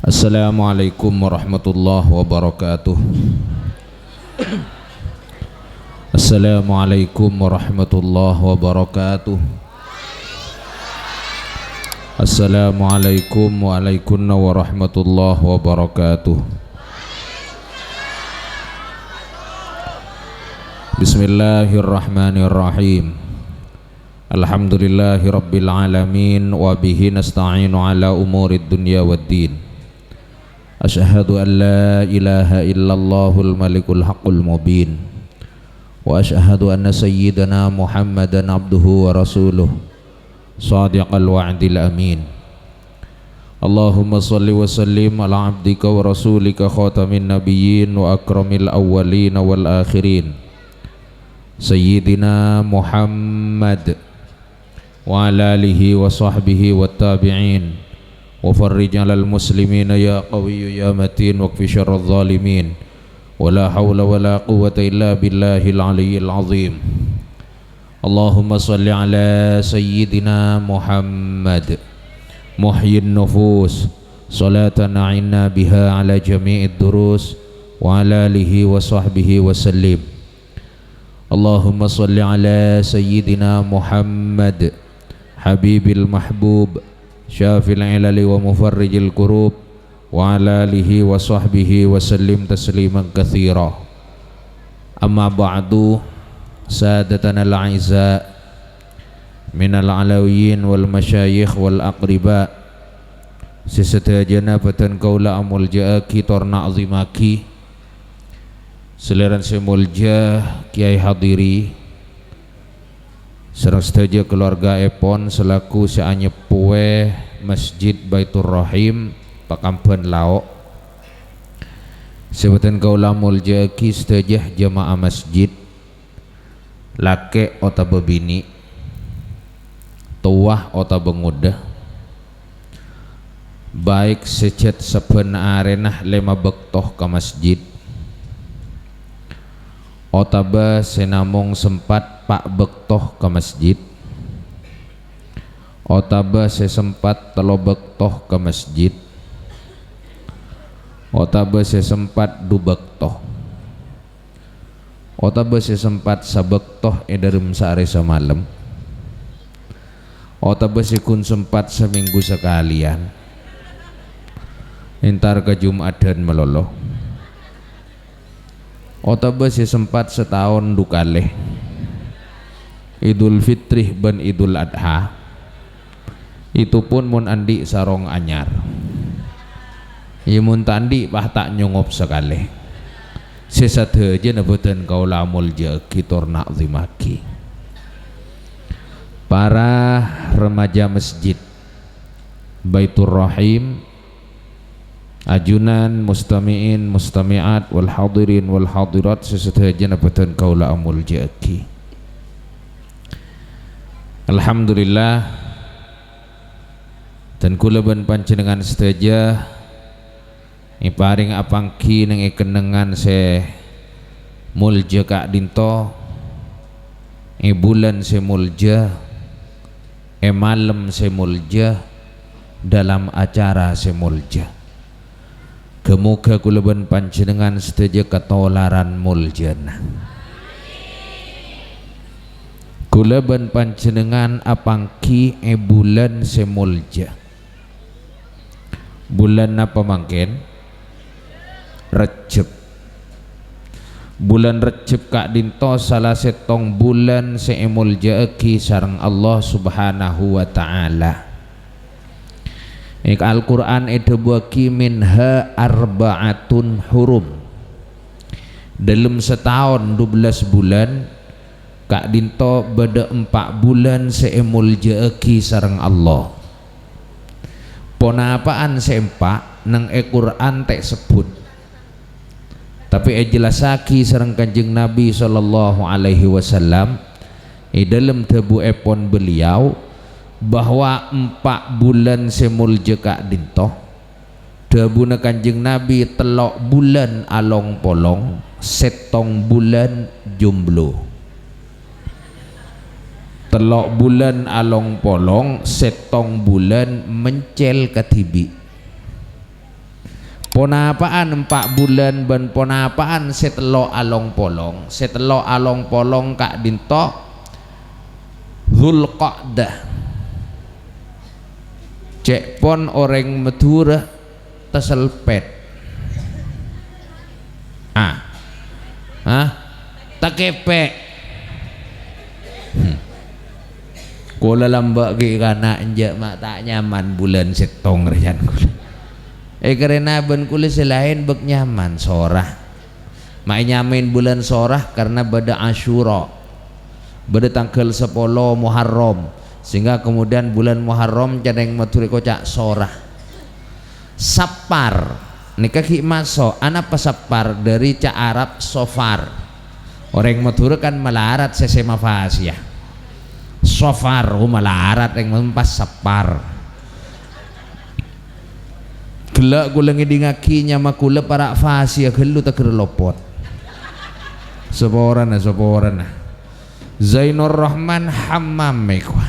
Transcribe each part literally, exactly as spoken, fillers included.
Assalamualaikum warahmatullahi wabarakatuh. Assalamualaikum warahmatullahi wabarakatuh. Assalamualaikum waalaikumna warahmatullahi wabarakatuh. Bismillahirrahmanirrahim. Alhamdulillahirabbil alamin, wa bihi nasta'inu ala umurid dunya waddin. Asyhadu an la ilaha illallahul malikul haqqul mubin. Wa asyhadu anna sayyidana Muhammadan abduhu wa rasuluh. Shadiqal wa'dil amin. Allahumma shalli wa sallim ala abdika wa rasulika khatamin nabiyyin wa akramil awwalina wal akhirin. Sayyidina Muhammad wa ala alihi wa sahbihi wa tabi'in. Wa farrij alal muslimina ya qawiyyu ya matin, wakfi syarraz zalimin. Wa la haula wa la quwwata illa billahil aliyyil azim. Allahumma shalli ala sayyidina Muhammad muhyin nufus, salatan a'inna biha ala jami'id durus, wa ala alihi wa sahbihi wa sallim. Allahumma shalli ala sayyidina Muhammad habibil mahbub, syafil ilali wa mufarrijil kurub, wa ala alihi wa sahbihi wa sallim tasliman katsira. Amma ba'du, sadatanal a'izza, minal alawiyyin wal masyayikh wal aqriba, sè sadhâjâna bâdhân kaulâ amoljâ'aghi tor na'zimaghi. Salèrana sè moljâ Kyai Hadiri sareng sadhâjâ kalowargaèpon selaku sè anyeppowè Masjid Baiturrahim Pakamban Lao', sè bâdhân kaulâ moljâ'aghi sadhâjâ jamaah masjid, lakè' otabâ binè', towa otabâ ngodâ, baik sè jhât sabbhân arèna lèma bâkto ka masjid, otabâ sè namong sempat pa' bâkto ka masjid, otabâ sè sempat tello bâkto ka masjid, otabâ sè sempat du bâkto. Otabâ sè sempat sabâkto è dâlem saarè samalem, otabâ sè ghun sempat samènggu sakalèyan, entar ka Jum'adhân malolo, otabâ sè sempat sataon du kalè, Idul Fitri bân Idul Adha. Itupun mon andi' sarong anyar. Iyâ, mon ta' andi', pas ta' nyongop sakalè. Sè sadhâjâna bâdhân kaulâ amoljâ'aghi tor na'zimaghi. Para remaja Masjid Baiturrahim, ajunan mustami'in, mustami'at, wal hadirin, wal hadirat, sè sadhâjâna bâdhân kaulâ amoljâ'aghi. Alhamdulillah, dhân kaulâ bân panjhennengngan sadhâjâ èparèng apangghi neng è kennengngan sè moljâ ka'dinto, è bulân sè moljâ, è malem sè moljâ, dalam acara sè moljâ. Ghâ-moghâ kaulâ bân panjhennengngan sadhâjâ katolaran moljâna. Kaulâ bân panjhennengngan apangghi è bulân sè moljâ. Bulân napa mangkèn? Rejjeb. Bulân Rejjeb ka'dinto sala sèttong bulân sè èmoljâ'aghi sareng Allah Subhanahu wa Ta'ala. È Al-Qur'an èdhâbuwâghi, "Minha arba'atun hurum." Dâlem sataon dubellâs bulân, ka'dinto bâdâ empa' bulân sè èmoljâ'aghi sareng Allah. Ponapa'an sè empa' neng è Qur'an ta' èsebbhut. Tapè èjellassaghi sareng Kanjeng Nabi sallallahu alaihi wasallam è dâlem dhâbuèpon beliau bahwa empa' bulân sè moljâ ka'dinto, dhâbuna Kanjeng Nabi, tello' bulân along-polong, sèttong bulân jomblo. Tello' bulân along-polong, sèttong bulân mencèl kadhibi'. Ponapa'an empa' bulân bân ponapa'an sè tello' along-polong. Sè tello' along-polong ka'dinto Dzulqa'dah. Cè' pon orèng Madhurâ taselpèt. Ah. Hah? Takèpè'. Hmm. Kaulâ lambâ' ghi' kana' enjâ' ma' ta' nyaman bulân sèttong rèyan kaulâ. È karèna bân kaulâ sè laèn bâk nyaman, Sora. Ma' ènyamaè bulân Sora karna bâdâ Asyura. Bâdâ tangghâl sapolo Muharram, sehingga kemudian bulân Muharram ca'na orèng Madhurâ èkoca' Sora. Sappar. Nèka ghi' maso'. Anapa Sappar? Dâri ca' Arab Sofar. Orèng Madhurâ kan malarat sè sèma fasya. Sofar, oh, malarat, orèng Madhurâ pas Sappar. Ghellâ' kaulâ ngèdingngaghi nyama kaulâ para' fasya ghâllu teggher lopot. Saporana, saporana. Zainur Rahman Hammam èkowa.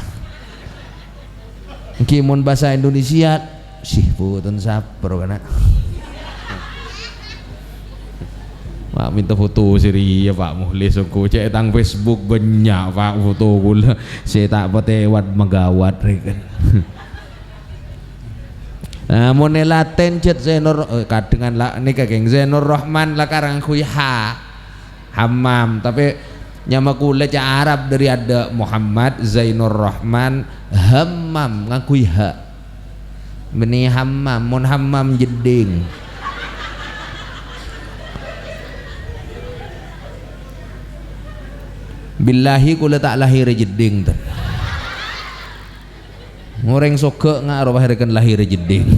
Ènggi mon bhâsa Indonesia, sih, bhunten sapro kana'. Pak, minta foto sè rèya, Pak Mukhlis, songko cè' tang Facebook bânnya', Pak, foto kaulâ sè ta' patèwat magawat rèken. Nah, mon è Latin, cèt Zainur, eh, kadhengan la-, nèka, geng, Zainur Rahman lakar ngangghuy ha. Hammam, tapè nyama kaulâ ca' Arab dâri adâ', Muhammad Zainur Rahman Hammam, ngangghuy ha. Bânnè Hammam, mon Hammam jeddhing. Billahi, kaulâ ta' lahèr jeddhing, ten. Orèng soghâ nga' rowa rèken lahèr jeddhing.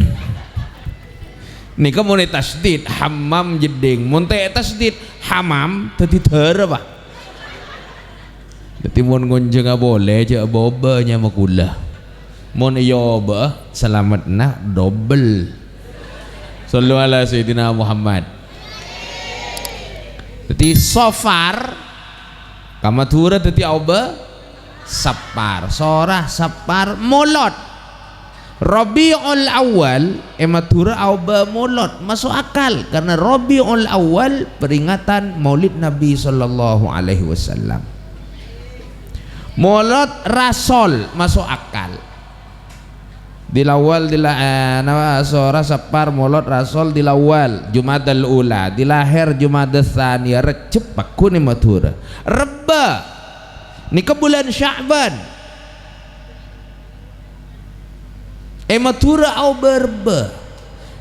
Nèka mon ètasdid, hammam jeddhing. Mon ta' ètasdid, hamam, dhâddhi dârâ, Pak. Dhâddhi mon ngonjhângnga polè, jhâ' bâ-obâ nyama kaulâ. Mon èobâ'â, salameddhâ dobel. Shallu ala Sayyidina Muhammad. Dhâddhi Sofar, ka Madhurâ dhâddhi aobâ Sappar, Sora, Sappar, Molod. Rabiul Awal è Madhurâ aobâ Molod, maso' akal, karena Rabiul Awal peringatan Maulid Nabi sallallahu alaihi wasallam. Molod Rasol, maso' akal. Dilawal, dila-, eh, napa, Sora, Sappar, Molod, Rasol, Dilawal, Jumadal Ula, Dilahèr, Jumadal Tsaniyah, Rejjeb, paggun è Madhurâ. Rebbâ, nèka bulân Sya'ban. È Madhurâ aobâ Rebbâ.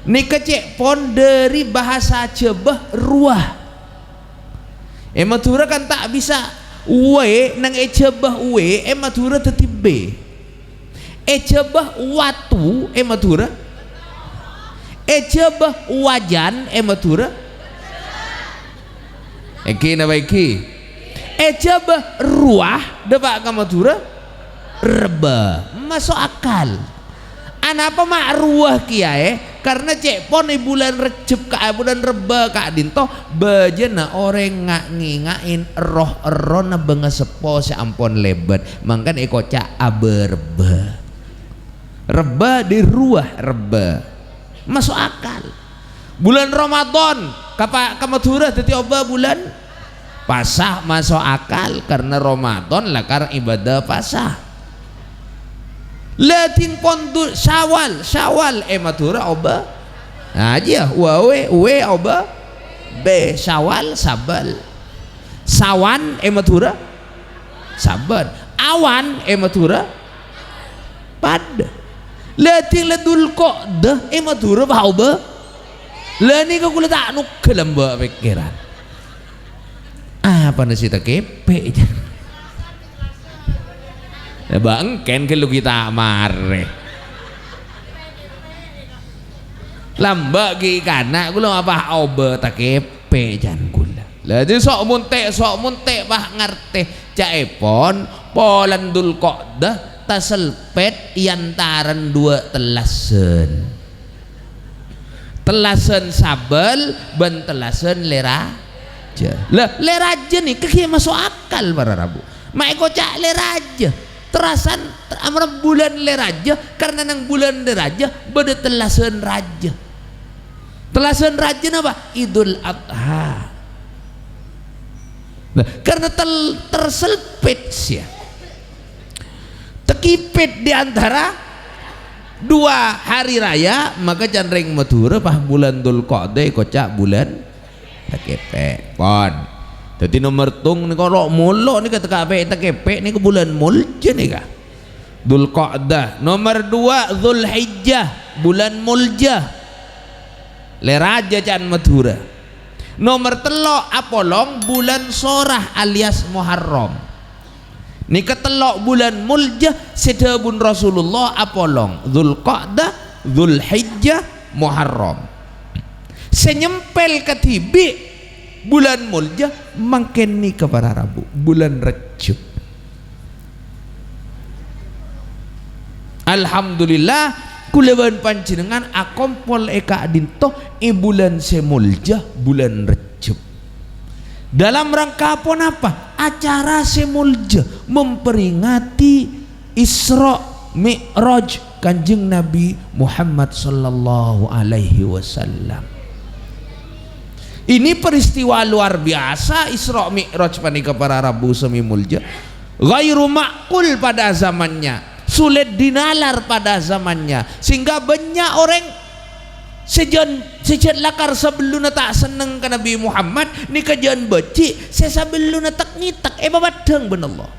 Nèka cè' pon dâri bhâsa Jhâbâ rowa. È Madhurâ kan ta' bisa W, neng è Jhâbâ W, è Madhurâ dhâddhi B. È Jhâbâ watu è Madhurâ. È Jhâbâ wajan è Madhurâ. Ènggi napa ènggi? È Jhâbâ rowa dâpa' ka Madhurâ. Rebbâ. Maso' akal. Anapa ma' rowa kèyaè? Karna cè' pon è bulân Rejjeb ka, è bulân Rebbâ ka'dinto, bâjâna orèng nga-, ngènga'è roh-errohna bângaseppo sè ampon lèbât, mangkana èkoca' abâ Rebbâ. Rebbâ dâri rowa, Rebbâ. Maso' akal. Bulân Ramadan, ka pa-, ka Madhurâ dhâddhi obâ bulân Pasa, maso' akal, karna Ramadan lakar ibadah pasa. Lading pon du-, Syawal, Syawal è Madhurâ obâ. Nah, jiyâ, wawe, uwe obâ. Be, Syawal, Sabâl. Sawan è Madhurâ. Sabâl. Awan è Madhurâ. Padâ. Lading la Dzulqa'dah è Madhurâ pa obâ. La nèka kaulâ ta' nongghâl lambâ' pèkkèran. Apana sè takèpè', jân? Bâ' engkèn ghâllu ghi' ta' marè. Lambâ' ghi' kana' kaulâ apa obâ takèpè', jân kaulâ. La, dhi so' montè', so' montè', pas ngartè. Ca'èpon, polana Dzulqa'dah tasèlpèt è antarana duwâ' tellasân. Tellasân Sabâl bân tellasân Lè Rajâ. La, Lè Rajâ nèka ghi' maso' akal, para rabu. Ma' èkoca' Lè Rajâ. Terrasan, amarè bulân Lè Rajâ, karna neng bulân Lè Rajâ bâdâ tellasân rajâ. Tellasan rajâ napa? Idul Adha. Nah, karena tel-, terselpit sih ya. Tekipit di antara dua hari raya, maka can rèng Madhurâ pas bulân Dzulqa'dah èkoca' bulân takèpè'. Pon. Dhâddhi nomer tung nèko lo' molo nèka teka pè' takèpè' nèko bulân Moljâ nèka. Dzulqa'dah. Nomer dua, Dzulhijjah, bulân Moljâ. Lè rajâ can Madhurâ. Nomer tello', apolong bulân Sorah alias Muharram. Nèka tello' bulân Moljâ sè dhâbuna Rasulullah apolong, Dzulqa'dah, Dzulhijjah, Muharram. Sè nyempèl kadhibi' bulân Moljâ mangkèn nèka para rabu, bulân Rejjeb. Alhamdulillah, kaulâ bân panjhennengngan akompol è ka'dinto è bulân sè moljâ, bulân Rejjeb. Dalam rangka ponapa? Acara sè moljâ memperingati Isra Mi'raj Kanjeng Nabi Muhammad sallallahu alaihi wasallam. Ini peristiwa luar biasa, Isra Mi'raj panèka para rabu sè moljâ. Ghairu ma'qul pada zamannya, sulit dinalar pada zamannya, sehingga bânnya' orèng sè jân-, sè jhât lakar sabellunna ta' senneng ka Nabi Muhammad, nèka jân bâji' sè sabellunna tek-ngètek èpapeddhâng bân Allah.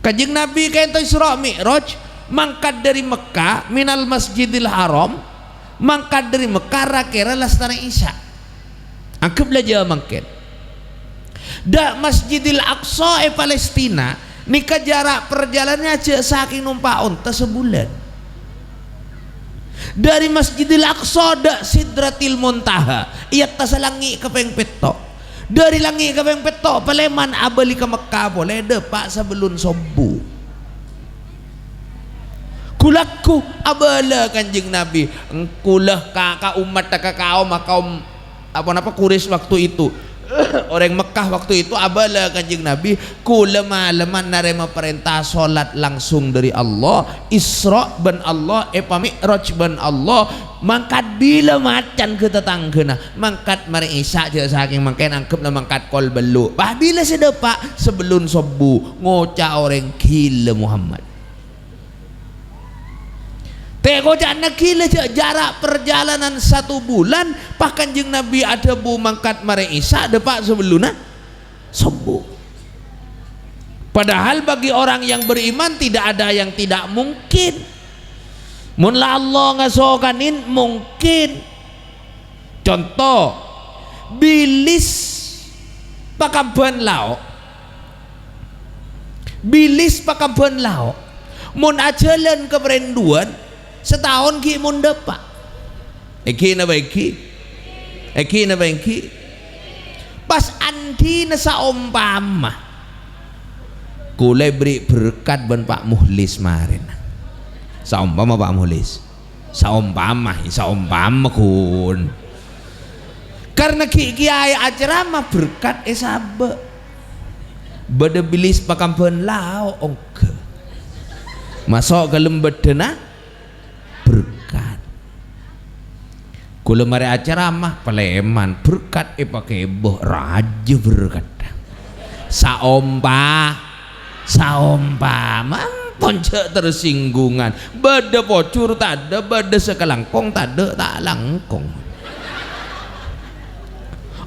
Kanjeng Nabi ka'dinto Isra Mi'raj, mangkat dhâri Mekkah, minal Masjidil Haram, mangkat dhâri Mekkah ra-kèra lastarè Isya. Anggep la jâ' mangkèn. Dâ' Masjidil Aqsa è Palestina, nèka jhârâ' parjhâlânanna jhâ' sakèng nompa' onta sabulân. Dhâri Masjidil Aqsa dâ' Sidratil Muntaha, è attassa langngè' kapèng pètto'. Dhâri langngè' kapèng pètto' palèman abâli ka Mekkah polè, dâpa' sabellun sobbhu. Ghu-lagghu abâlâ Kanjeng Nabi, engkulâ ka, ka ommatta, ka kaomma, kaom apa napa Quraisy waktu itu. Orèng Mekkah waktu itu abâlâ Kanjeng Nabi, "Kaulâ malemma narèma parènta solat langsung dhâri Allah, Isra bân Allah, èpami'raj bân Allah, mangkat bilâ macan ghâ tatangghâna, mangkat marè Isya jhâ' sakèng mangkèn anggep la mangkat kol bâllu'." Wah, bilâ sè dâpa'? Sabellun sobbhu, ngoca' orèng ghilâ Muhammad. Tè koca'na ghilâ jhâ' jhârâ' parjhâlânan satu bulân, pas Kanjeng Nabi adhâbu mangkat marè Isya, dâpa' sabellunna sobbhu. Padahal bagi orang yang beriman tidak ada yang tidak mungkin. Mon la Allah ngasokanin, mungkin. Conto, bilis pakambhân lao'. Bilis pakambhân lao'. Mon ajhâlân ka parèndhuwân, sataon ghi' mon dâpa'. Èngghi napa èngghi? Èngghi napa èngghi? Pas andhina saompama. Kaulâ èberri' berkat bân Pa' Muhlis marèna. Saompama Pa' Muhlis. Saompama, saompama, ghun. Karna ghi' kiyaè acaramah berkat èsabâ'. Bâdâ bilis pakambhân lao' ongghâ. Maso' ka lem bâddhâna berkat. Kaulâ marè acaramah, palèman berkat èpakèbâ, rajâ berkat. Saompa-, saompama, ampon jhâ' tersinggungan. Bâdâ pojhur tadâ', bâdâ sakalangkong tadâ', ta' langkong.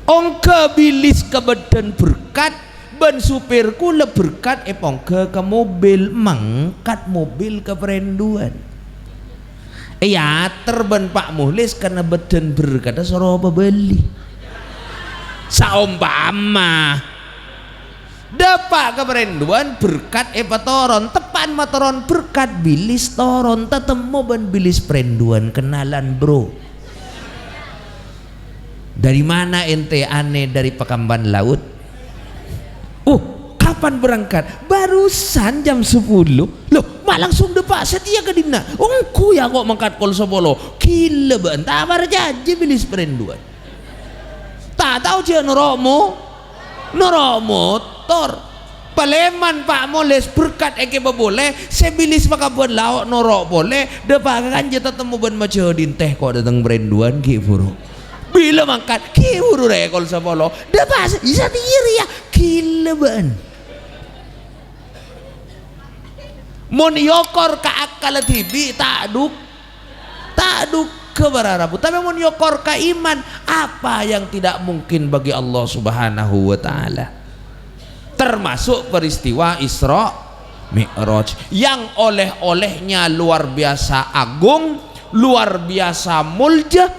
Ongghâ bilis ka bâddhân berkat, bân supir kaulâ berkat èpongghâ ka mobil, mangkat mobil ka parèndhuwân. Èyater bân Pa' Muhlis karna bâddhân berkatta soro pabâli. Saompama dâpa' ka parèndhuwân, berkat èpatoron, teppa'an matoron berkat, bilis toron, tatemmo bân bilis parèndhuwân, kenalan, Bro. "Dari mana ente?" "Ane dari Pekanbaru Laut." "Oh, kapan berangkat?" "Barusan jam sepuluh." "Loh, ma' langsung dâpa' satèya ka dinna'?" "Ongghu, ya, kok mangkat kol sapolo." Ghilâ bâ'na, ta' parcajâ bilis parèndhuwân. Ta' tao jhâ' noro' mo-, noro' motor. Palèman, Pa', molè, berkat èkèbâ polè, sè bilis pakabân lao' noro' polè, dâpa' ka kanja tatemmo bân majâdin tè ko' dâteng parènduwân ghi' buru. Bilâ mangkat, ghi' buru rèkol sapolo. Dâpa' sa-, satèya rèya, ghilâ bâ'na. Mon èokor ka akkalla dhibi', ta' dhuk-, ta' dhugghâ para rabu. Tapè mon èokor ka iman, apa yang tidak mungkin bagi Allah Subhanahu wa Ta'ala? Termasuk peristiwa Isra Mi'raj yang oleh-olehnya luar biasa agung, luar biasa mulja,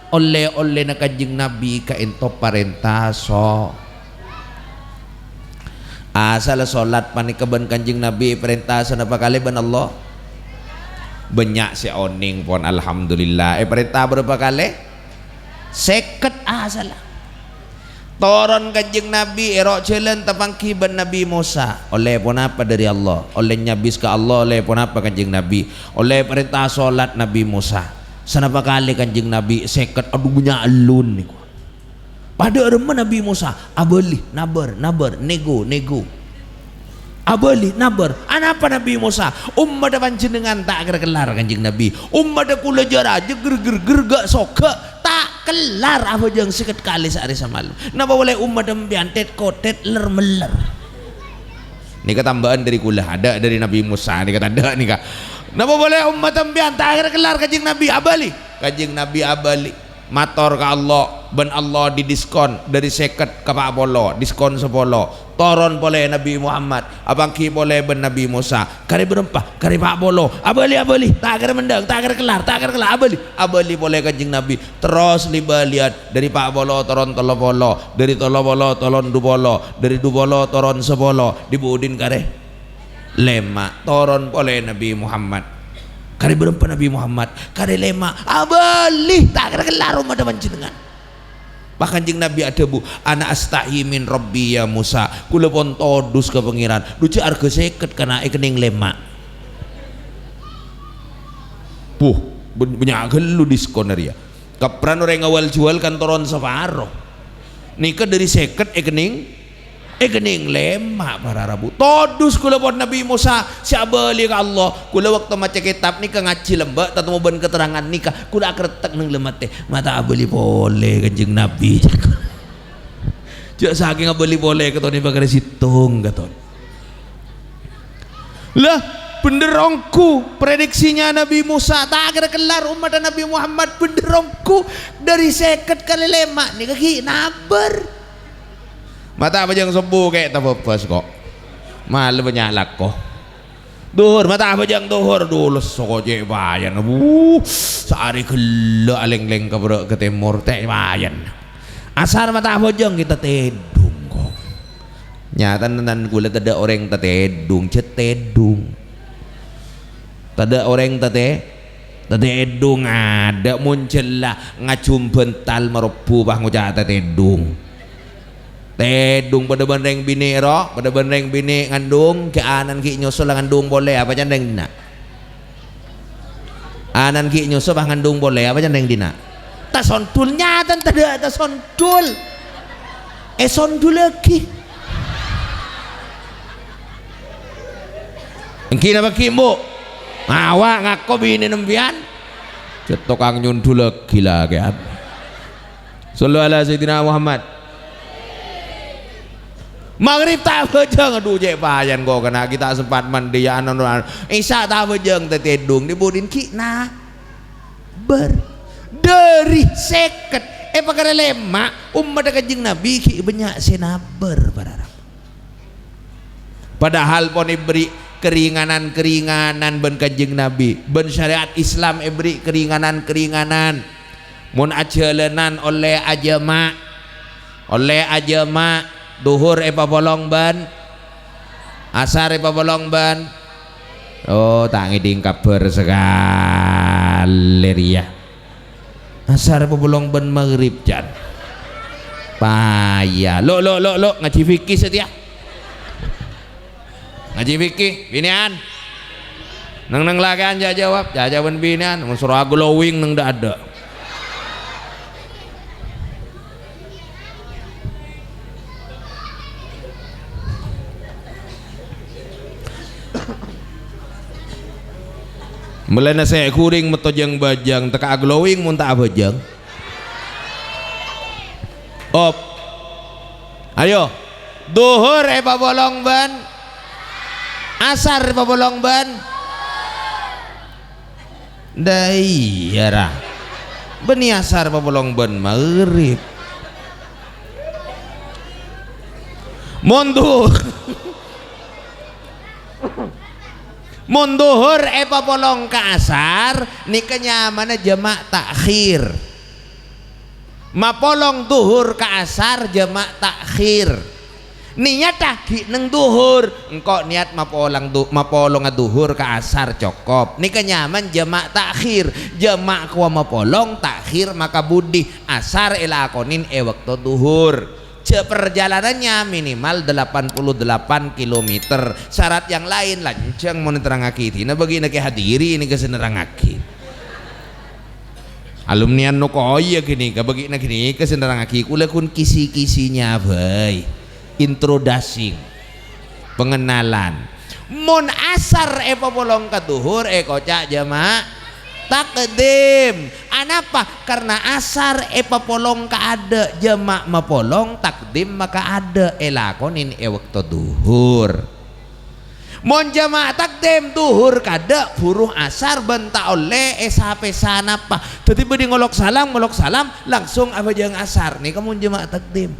ollè-ollèna Kanjeng Nabi kaènto parènta so-, asalla solat panèka bân Kanjeng Nabi èparènta sanapa kalè bân Allah? Bânnya' sè onèng pon, alhamdulillah. Èparènta bârâmpa kalè? Sèket asalla. Toron Kanjeng Nabi, èro' jhâlân tapangghi bân Nabi Musa. Ollè ponapa dhâri Allah? Ollè nyabis ka Allah, ollè ponapa Kanjeng Nabi? Ollè parènta solat Nabi Musa. Sanapa kalè Kanjeng Nabi? Sèket, adhu, bânnya' ellun nèko. Padâ aremma Nabi Musa, abâli, nabâr, nabâr, nego, nego. Abâli, nabâr. Anapa Nabi Musa? Ommaddhâ panjhennengngan ta' kèra kellar, Kanjeng Nabi. Ommaddhâ kaulâ jâ-rajâ, ger-gerger, ghâ'-soghâ', ta' kellar abhâjâng sèket kalè saarè samalem. Napa polè ommaddhâ sampèyan tèt-kotèt, ler-meller? Nèka tambâ'ân dhâri kaulâ, adâ' dhâri Nabi Musa nèka tadâ' nèka. Napa polè ommaddhâ sampèyan ta' kèra kellar, Kanjeng Nabi? Abâli. Kanjeng Nabi abâli. Mator ka Allah, bân Allah didiskon dhâri sèket ka pa' polo, diskon sapolo. Toron polè Nabi Muhammad, apangghi polè bân Nabi Musa. Karè bârâmpa? Karè pa' polo. Abâli, abâli. Ta' kèra mendhâng, ta' kèra kellar, ta' kèra kellar. Abâli. Abâli polè Kanjeng Nabi. Terros li-bâliyân, dhâri pa' polo toron tello polo, dhâri tello polo toron du polo, dhâri du polo toron sapolo. Dhi-budhina karè? Lèma'. Toron polè Nabi Muhammad. Karè bârâmpa Nabi Muhammad? Karè lèma'. Abâli, ta' kèra kellar ommaddhâ panjhennengngan. Pas Kanjeng Nabi adhâbu, "Ana astahyi min Rabbi ya Musa." Kaulâ pon todus ka Pangèran. Dhu jâ' arghâ sèket kana' èkennèng lèma'. Buh, bân-, bânnya' ghâllu diskon rèya. Kaprana orèng awal jual kan toron saparo. Nèka dhâri sèket èkennèng, èkennèng lèma' para rabu. Todus kaulâ pon Nabi Musa sè abâli ka Allah. Kaulâ bâkto maca kètab nèka ngajhi lambâ' tatemmo bân keterangan nèka. Kaulâ akrettek neng lemmattè. Mata abâli polè Kanjeng Nabi. Jâ' sakèng abâli polè katon èpakarè sèttong katon. Lah, bhendher ongghu prediksinya Nabi Musa, ta' kèra kellar ommaddhâ Nabi Muhammad, bhendher ongghu dhâri sèket kalè lèma' nèka ghi' nabâr. Mata abhâjâng sobbhu kè' tabâbâs ko'. Malem bânnya' lako. Dhuhur, mata abhâjâng dhuhur, dhu lesso ko' cè' payan. Wuh, saarè ghellâ' alènglèng ka bârâ' ka tèmor, tè' payan. Asar mata abhâjâng kita tèdung ko'. Nyatana, tan-, kaulâ tadâ' orèng tatèdung, jhât tèdung. Tadâ' orèng tatè-, tatèdung, adâ' mon jhâlla ngajhum bântal marobbhu pas ngoca' tatèdung. Tèdung padâ bân rèng binè' ro, padâ bân rèng binè' ngandung, ghi' ana'na ghi' nyoso la ngandung polè, apa can rèng dinna'? Ana'na ghi' nyoso pas ngandung polè, apa can rèng dinna'? Tasondhul, nyatana tadâ' tasondhul. Èsondhullaghi. Èngghi napa èngghi, Embu'? Awa' ngako binèna sampèyan. Cè' tokang nyondhullaghi lakè'an. Shallu ala Sayyidina Muhammad. Maghrib ta' abhâjâng, adhu, cè' payan ko' kana' ghi' ta' sempat mandi, ya, anu, anu, anu. Isya ta' abhâjâng, tatèdung, dhi-budhina ghi' nabâr. Dhâri sèket, èpakarè lèma', ommaddhâ Kanjeng Nabi ghi' bânnya' sè nabâr, para rabu. Padahal pon èberri' karinganan-karinganan bân Kanjeng Nabi, bân syariat Islam èberri' karinganan-karinganan. Mon ajhâlânan ollè ajhâma', ollè ajhâma', dhuhur èpapolong bân asar èpapolong bân, oh, ta' ngèdhing kabhâr sakalè rèya. Asar èpapolong bân maghrib, can. Paya. Lo', lo', lo', lo', ngajhi fikih satèya. Ngajhi fikih, binèyan. Neng-neng lakè'an jâ' jawab, jâ' jawab bân binèyan, mon soro glowing neng dâ'-adâ'. Mèlana sè ghuring metto jâng-bâjâng, tekka'a glowing mon ta' abâjâng. Op. Ayo. Dhuhur èpapolong bân asar èpapolong bân. Dâ iyâ, ra. Bânnè asar èpapolong bân maghrib. Mon dhuhur. Mon dhuhur èpapolong ka asar, nèka nyamana jama' ta'khir. Mapolong dhuhur ka asar jama' ta'khir. Niyatta ghi' neng dhuhur, engko' niyat mapolang du-, mapolonga dhuhur ka asar cokop. Nèka nyaman jama' ta'khir. Jama' kowa mapolong, ta'khir makabudhi. Asar èlakonin è bâkto dhuhur. Jâ' parjâlânannya minimal delapan puluh delapan kilometer. Syarat yang lain lanjhâng mon èterrangngaghi dina bâgina Kè Hadiri nèka sè nerrangngaghi. Alumni Annokoya ghânèka, bâgina ghânèka sè nerrangngaghi, kaulâ ghun kisi-kisinya bhâi. Introducing. Pengenalan. Mon asar èpapolong ka dhuhur, èkoca' jama' takdim. Anapa? Karna asar èpapolong kaadâ', jama' mapolong, takdim makaadâ', èlakonin è bâkto dhuhur. Mon jama' takdim, dhuhur kaadâ', buru asar bân ta' ollè èsa-pèsa napa. Dhâddhi bâdhi ngolok salam, ngolok salam, langsung abâjâng asar. Nèka mon jama' takdim.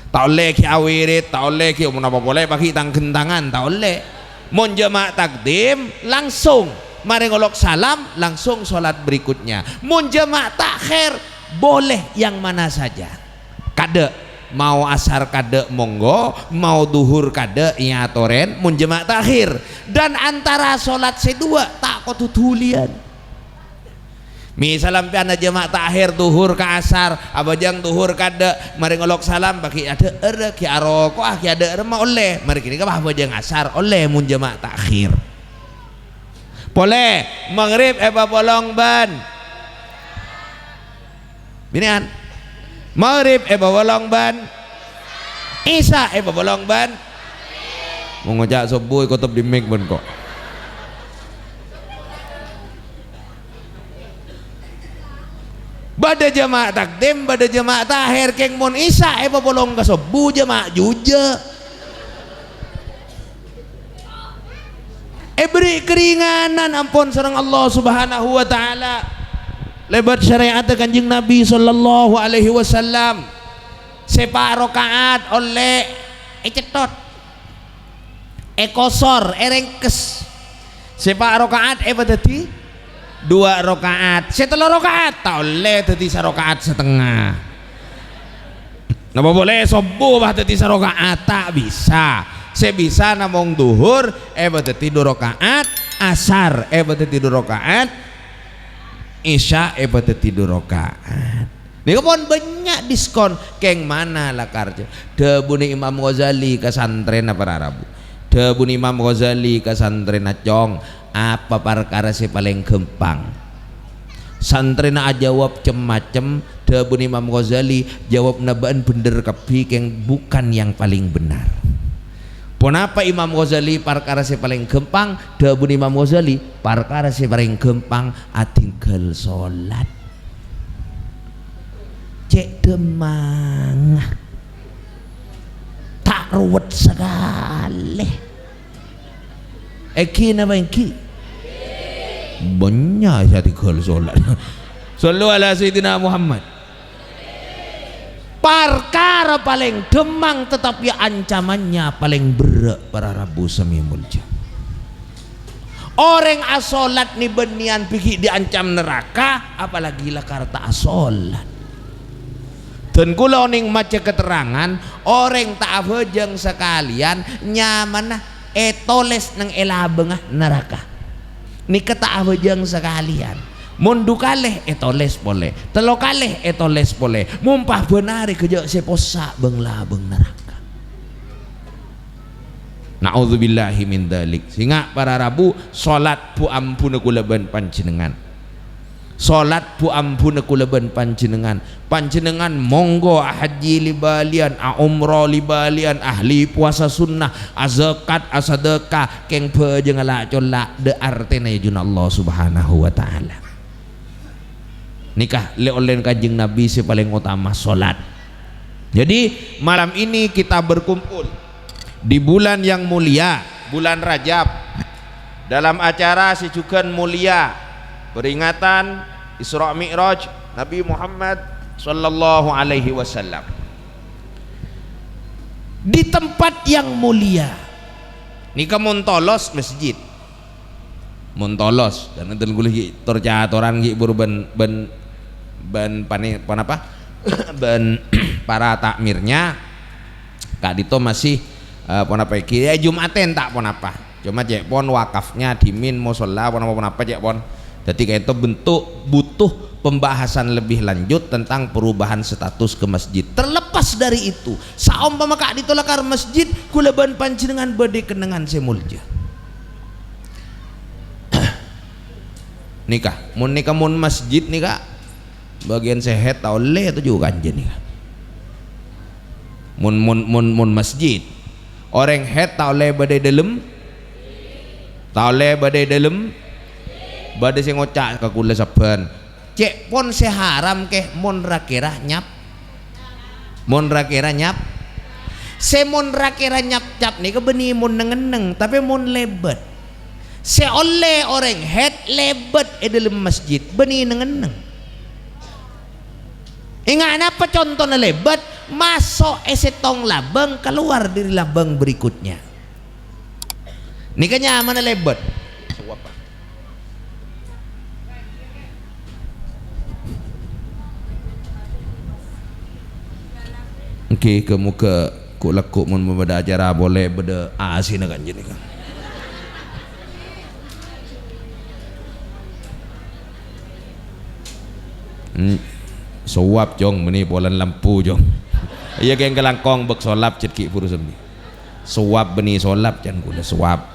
Ta' ollè ghi' awirid, ta' ollè ghi' omon apa polè, paghi' tang-ghentangan, ta' ollè. Mon jama' takdim, langsung marè ngolok salam, langsung sholat berikutnya. Mon jama' ta'khir, boleh yang mana saja. Kaadâ', mao asar kaadâ' monggo, mao dhuhur kaadâ' èyatorè, mon jama' ta'khir. Dan antara sholat sè duwâ' ta' kodhu dhuliyân. Misal sampèyan jama' ta'khir dhuhur ka asar, abâjâng dhuhur kaadâ', marè ngolok salam, paghi' adhâ'âr, ghi' aroko'a, ghi' adhâ'âr ma' ollè. Marè ghânèka abâjâng asar ollè mon jama' ta'khir. Polè, maghrib èpapolong bân. Binè'an. Maghrib èpapolong bân. Isya èpapolong bân. Mon ngoca' sobbhu èkotop dhimmèk bân ko'. Bâdâ jama' takdim, bâdâ jama' ta'khir, kèng mon isya èpapolong ka sobbhu, jama' jhujhâ'. Èberri' karinganan ampon sareng Allah Subhanahu wa Ta'ala lèbât syarè'atta Kanjeng Nabi sallallahu alaihi wasallam. Sè pa' raka'at ollè ècètthot. Èkosor, èrèngkes. Sè pa' raka'at èpadhâddhi duwâ' raka'at. Sè tello raka'at ta' ollè dhâddhi saraka'at satengnga. Napa polè sobbhu pas dhâddhi saraka'at? Ta' bisa. Sè bisa namong dhuhur èpadhâddhi du raka'at, asar èpadhâddhi du raka'at, isya èpadhâddhi du raka'at. Nèka pon bânnya' diskon, kèng mana lakar, jâ. Dhâbuna Imam Ghazali ka santrèna para rabu. Dhâbuna Imam Ghazali ka santrèna, "Cong, apa parkara sè palèng ghâmpang?" Santrèna ajâwâb cem-macem, dhâbuna Imam Ghazali, "Jâwâbbhâ bâ'na bhendher kabbhi, kèng bukan yang paling benar." Ponapa Imam Ghazali parkara sè palèng ghâmpang? Dhâbuna Imam Ghazali, "Parkara sè palèng ghâmpang adhingghâl sholat." Cè' dhâmmang. Ta' ruwet sakalè. Èngghi napa èngghi? Bânnya' sè adhingghâl sholat. Shallu ala Sayyidina Muhammad. Parkara palèng dhâmmang, tetapi ancamannya palèng berrâ', para rabu sè molja. Orèng asolat nè-bânnèyan bi' ghi' diancam naraka, apalagi lakar ta' asolat. Dan kaulâ onèng maca katerrangan, orèng ta' abhâjâng sakalèyan nyamana ètolès neng è labângnga naraka. Nèka ta' abhâjâng sakalèyan. Mon du kalè ètolès polè, tello kalè ètolès polè. Mon pabân arè ghâjâ' sè possa' bâng-labâng naraka. Na'udzubillahi min dzalik. Sènga' para rabu, solat bu-ambuna kaulâ bân panjhennengngan. Solat bu-ambuna kaulâ bân panjhennengngan. Panjhennengngan monggo ahajji li-bâliyân, aumroh li-bâliyân, ahli powasa sunnah, azakat, asadâka, kèng bhâjângnga la-, cola', dâ' artèna è ajunna Allah Subhanahu wa Ta'ala. Nèka lè-, ollèna Kanjeng Nabi sè palèng otama, solat. Jadi, malam ini kita berkumpul di bulan yang mulia, bulan Rajab, dalam acara sè jhughân mulia, peringatan Isra Mi'raj Nabi Muhammad sallallahu alaihi wasallam. Di tempat yang mulia, nèka mon tolos masjid. Mon tolos, dan enten kaulâ ghi' tor-catoran ghi' buru bân, bân, bân pani-, ponapa? Bân para takmirnya, ka'dinto masih, eh, ponapa ghi', ya, Jum'aten ta' ponapa. Cuma cè' pon wakafnya dhimèn mosolla, ponapa-ponapa cè' pon. Dhâddhi ka'dinto bentuk butuh pembahasan lebih lanjut tentang perubahan status ke masjid. Terlepas dari itu, saompama ka'dinto lakar masjid, kaulâ bân panjhennengngan bâdâ kennengngan sè molja. Nèka, mon nèka mon masjid nèka, bâgiyân sè haid ta' ollè toju' kanja nèka. Mon, mon, mon, mon masjid, orèng haid ta' ollè bâdâ è dâlem, ta' ollè bâdâ è dâlem, bâdâ sè ngoca' ka kaulâ sabbhân, "Cè' pon sè haram kè mon ra-kèra nyap." Mon ra-kèra nyap-, sè mon ra-kèra nyap-cap nèka bânnè mon neng-enneng, tapè mon lèbât. Sè ollè orèng haid lèbât è dâlem masjid, bânnè neng-enneng. Enga' napa contona lèbât? Maso' è sèttong labâng, kalowar dâri labâng berikutnya. Nèka nyamana lèbât. Èngghi, ghâ-, moghâ ghu'-lagghu' mon bâdâ acara polè bâdâ A C-na kanjeng nèka. Hmm, sowab, Cong, bânnè polana lampu, Cong. Iyâ, kèng kalangkong bâk solap, cè' ghi' buru semmè. Sowab bânnè solap, can kaulâ sowab.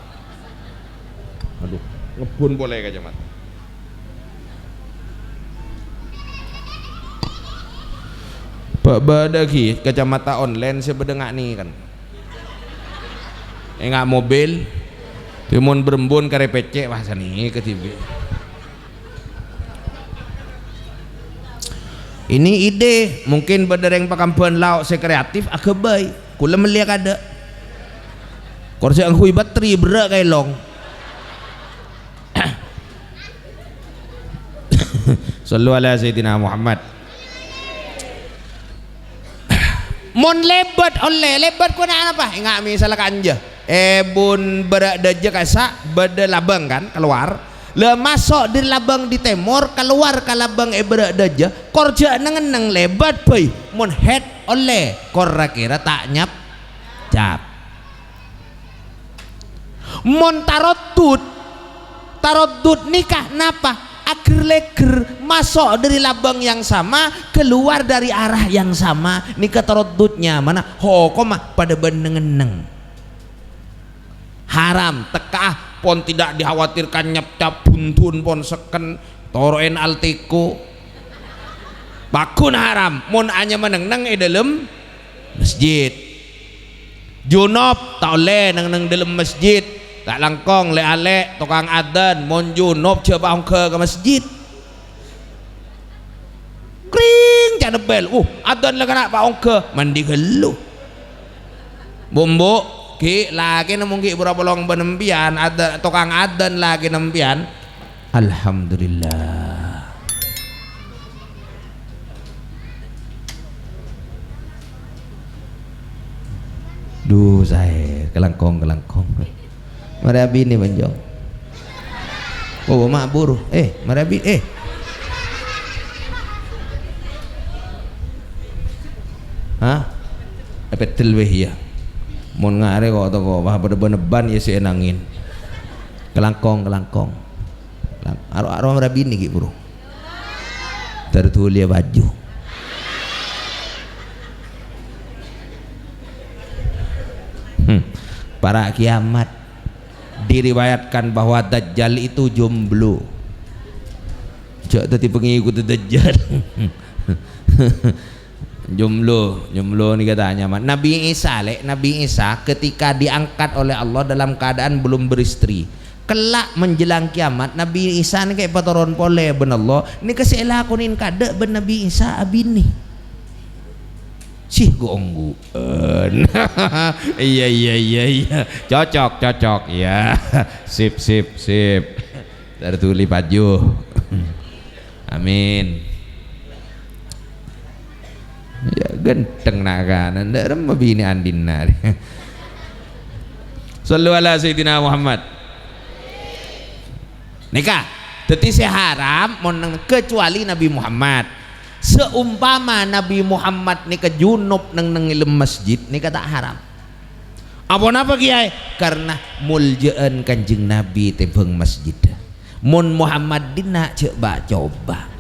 Aduh, ngebbhun polè kacamata. Bâ-, bâdâ ghi' kacamata online sè bâdâ nga' nèka kan. Enga' mobil, mon berembun karè pècè', wah, sanèka dhibi'. Ini ide, mungkin bâdâ rèng Pakambân Lao' sè kreatif aghâbây. Kaulâ mellèya kadâ'. Kor sè angghuy batri berrâ' ka èlong. Sallu ala Sayyidina Muhammad. Mon lèbât ollè, lèbât kowa napa? Enga' misal kanja. È bun bârâ' dâjâ ka'issa' bâdâ labâng kan, kalowar. La maso' dâri labâng di tèmor, kalowar ka labâng è bârâ' dâjâ, kor jhâ' neng-enneng lèbât bhâi. Mon haid ollè, kor ra-kèra ta' nyap-cap. Mon taraddud, taraddud nèka napa? Aghâr-lèghâr, maso' dâri labâng yang sama, kalowar dâri arah yang sama. Nèka taraddud nyamana, hokomma padâ bân neng-enneng. Haram, tekka'a, pon tidak dikhawatirkan nyap-cap bhundhun pon sekken, toro'èn Alteco. Pagghun haram, mon anyama neng-enneng è dâlem masjid. Junub ta' ollè neng-enneng dâlem masjid. Ta' langkong lè'-alè' tokang adzan, mon junub jhâ' paongghâ ka masjid. Kring, ca' nebbhel. Uh, adzan la kèra paongghâ, mandi ghâllu. Bu'-embu', ghi' lakèna mon ghi' buru apolong bân empèyan, adza-, tokang adzan lakèna empèyan. Alhamdulillah. Duh, saè, kalangkong, kalangkong. Marè abinè, Manjong. Oh, ma' buru. Eh, marè abi-, eh. Hah? Èpeddel wèh, iyâ. Mon ngarè ko' toko, wah, padâ bân-ebban, iyâ, sè ènangèn. Kalangkong, kalangkong. Lang-, aro-, aro marè abinè ghi' buru. Tertulia baju. Hmm. Para kiamat. Diriwayatkan bahwa Dajjal itu jomblo. Jhâ' dhâddhi pangèkotta Dajjal. Jumlo, jumlo nèka ta' nyaman. Nabi Isa, lè', Nabi Isa ketika diangkat oleh Allah dalam keadaan belum beristri. Kelak menjelang kiamat, Nabi Isa nèka èpatoron polè bân Allah. Nèka sè èlakonè kaadâ' bân Nabi Isa abinè. Sih, ghu-ongghuwân. Iyâ, iyâ, iyâ, iyâ. Cocok, cocok. Iyâ. Sip, sip, sip. Tarduli paju. Amin. Iyâ, ghântheng na'-kana'. Ndak remma binè' Andina. Shallu ala Sayyidina Muhammad. Nèka, dhâddhi sè haram mon neng-, kecuali Nabi Muhammad. Saompama Nabi Muhammad nèka junub neng-, neng è dâlem masjid, nèka ta' haram. Aponapa, Kèyaè? Karna moljâ'ân Kanjeng Nabi tèmbhâng masjid. Mon Muhammad dinna' jhâ' ba-coba.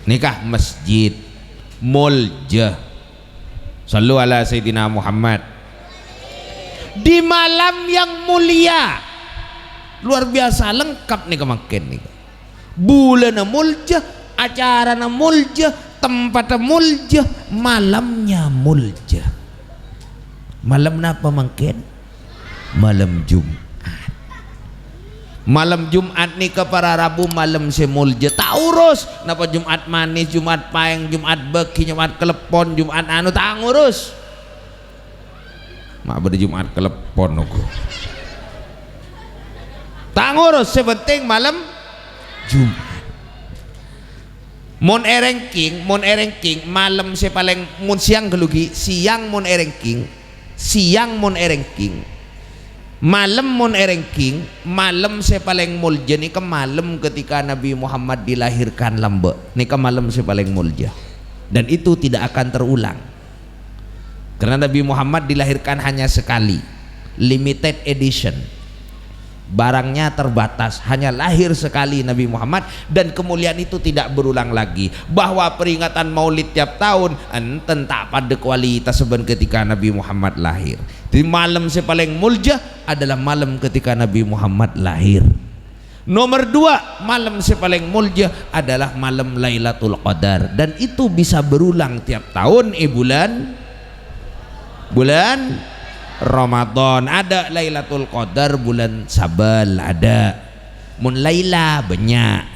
Nèka masjid, moljâ. Shallu ala Sayyidina Muhammad. Di malam yang mulia, luar biasa lengkap nèka mangkèn nèka. Bulânna moljâ, acarana moljâ, tempatta moljâ, malamnya moljâ. Malem napa mangkèn? Malem Jum'at. Malem Jum'at nèka para rabu malem sè moljâ. Ta' urus napa Jum'at manis, Jum'at paèng, Jum'at bâgi, Jum'at kaleppon, Jum'at anu, ta' ngurus. Ma' bâdâ Jum'at kaleppon, ogo. Ta' ngurus, sè penting malem Jum'at. Mon è-ranking, mon è-ranking, malem sè palèng, mon sèyang ghâllu ghi, sèyang mon è-ranking, sèyang mon è-ranking, malem mon è-ranking, malem sè palèng moljâ nèka malem ketika Nabi Muhammad dilahirkan lambâ'. Nèka malem sè palèng moljâ. Dan itu tidak akan terulang. Karena Nabi Muhammad dilahirkan hanya sekali, limited edition. Barangnya terbatas, hanya lahir sekali Nabi Muhammad, dan kemuliaan itu tidak berulang lagi. Bahwa peringatan Maulid tiap tahun, enten ta' padâ kualitas bân ketika Nabi Muhammad lahir. Jadi, malem sè palèng moljâ adalah malem ketika Nabi Muhammad lahir. Nomor dua, malem sè palèng moljâ adalah malem Lailatul Qadar, dan itu bisa berulang tiap tahun è bulân, bulân Ramadan. Adâ' Lailatul Qadar bulân Sabâl, adâ'. Mon Laila bânnya'.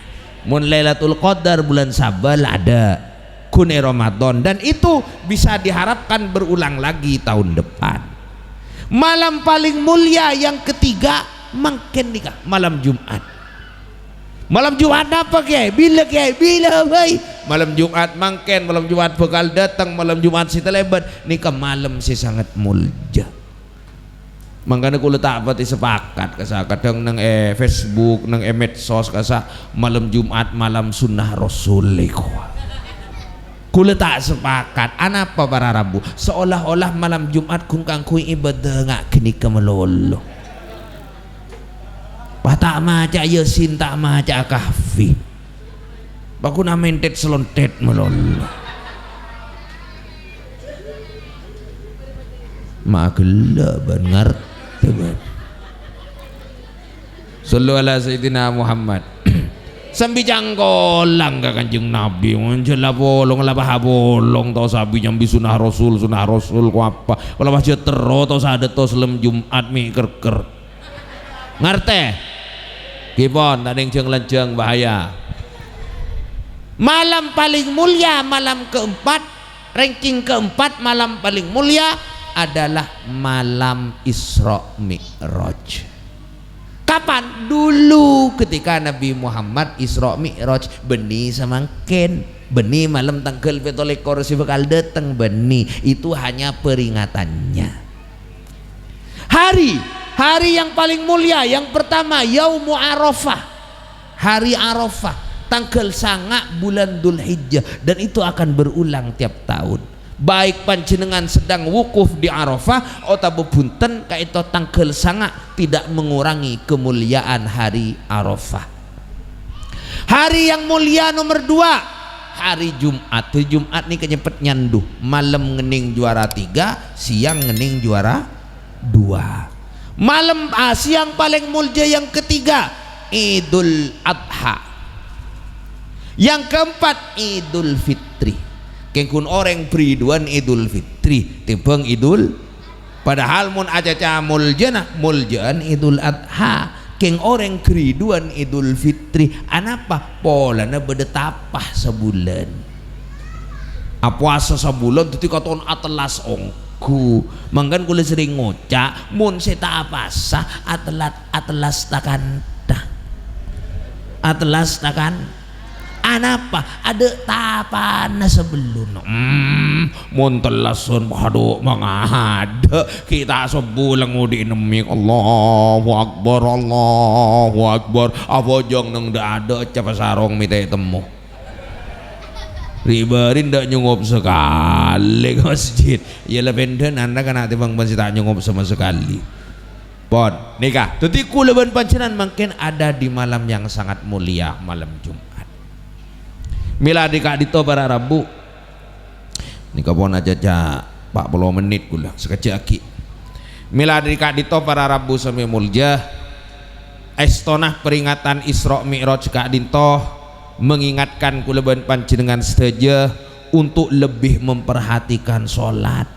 Mon Lailatul Qadar bulân Sabâl adâ'. Ghun è Ramadan, dan itu bisa diharapkan berulang lagi tahun depan. Malam paling mulia yang ketiga, mangkèn nèka, malam Jum'at. Malam Jum'at napa, Kèyaè? Bilâ, Kèyaè? Bilâ bhâi? Malam Jum'at mangkèn, malam Jum'at bhâkal dâteng, malam Jum'at sè talèbât. Nèka malem sè sanget moljâ. Mangkana kaulâ ta' patè sapakat, kasa, kadhâng neng è Facebook, neng è medsos, kasa, malem Jum'at, malem sunnah Rasul, iku. Kaulâ ta' sapakat. Anapa para rabu? Seolah-olah malem Jum'at ghun kaangghuy ibadah nga' ghânèka malolo. Wah, ta' maca'a Yasin, ta' maca'a Kahfi. Bâkona mentèt-salonthèt malolo. Ma' ghellâ' bân ngartè bân. Shallu ala Sayyidina Muhammad. Sambi cangkolang ka Kanjeng Nabi, mon jhâ' la polong, la paha polong, tao sabi nyambi sunnah Rasul, sunnah Rasul, ko apa? Ko la wajâ terro, tao sadâ, tao salem Jum'at, mè' kèr-kèr. Ngartè? Ghi pon, ta' neng jâng-lanjâng, bahaya. Malam paling mulia, malam keempat, ranking keempat, malam paling mulia adalah malam Isra Mi'raj. Kapan? Dulu ketika Nabi Muhammad Isra Mi'raj, bânnè samangkèn, bânnè malem tangghâl pètto lèkor sè bhâkal dâteng, bânnè. Itu hanya peringatannya. Hari, hari yang paling mulia, yang pertama, Yaumu Arafah. Hari Arafah, tangghâl sanga' bulân Dzulhijjah, dan itu akan berulang tiap tahun. Baik panjhennengan sedang wukuf di Arafah, otabâ bhunten, kaènto tangghâl sanga' tidak mengurangi kemuliaan hari Arafah. Hari yang mulia nomor dua, hari Jum'at. Hari Jum'at nèka nyèpèt nyandhu. Malem ngennèng juara tiga, siang ngennèng juara dua. Malem, ah, siang palèng moljâ yang ketiga, Idul Adha. Yang keempat, Idul Fitri. Kèng ghun orèng bâriduwân Idul Fitri tèmbhâng Idul, padahal mon acaca moljâna, moljâ'ân Idul Adha. Kèng orèng bâriduwân Idul Fitri. Anapa? Polana bâdâ tapa sabulân. Apowasa sabulân dhâddhi katon atellas ongghu. Mangkana kaulâ serrèng ngoca', mon sè ta' apasa, atellas, atellas ta' kantha. Atellas ta' kan-, anapa? Adâ' tapana sabellunna. Hmm, mon tellasan padâ mangadâ', ghi' ta' sabulân odi' nemmèk. Allahu Akbar, Allahu Akbar. Abhâjâng neng dâ'-adâ' capa sarong mètè temmo. Ri-bâri' ndak nyongop sakalè ka masjid. Iyâ la bhândhânan ra kana' tèmbhâng bân sè ta' nyongop sama sakalè. Pon, nèka. Dhâddhi kaulâ bân panjhennengngan mangkèn ada di malam yang sangat mulia, malam Jumat. Mèla dhi ka'dinto para rabu. Nèka pon acaca pa' polo mennit kaulâ, sakejjhâ' aghi'. Mèla dhi ka'dinto para rabu sè molja, èstona peringatan Isra Mi'raj ka'dinto mengingatkan kaulâ bân panjhennengngan sadhâjâ untuk lebih memperhatikan sholat.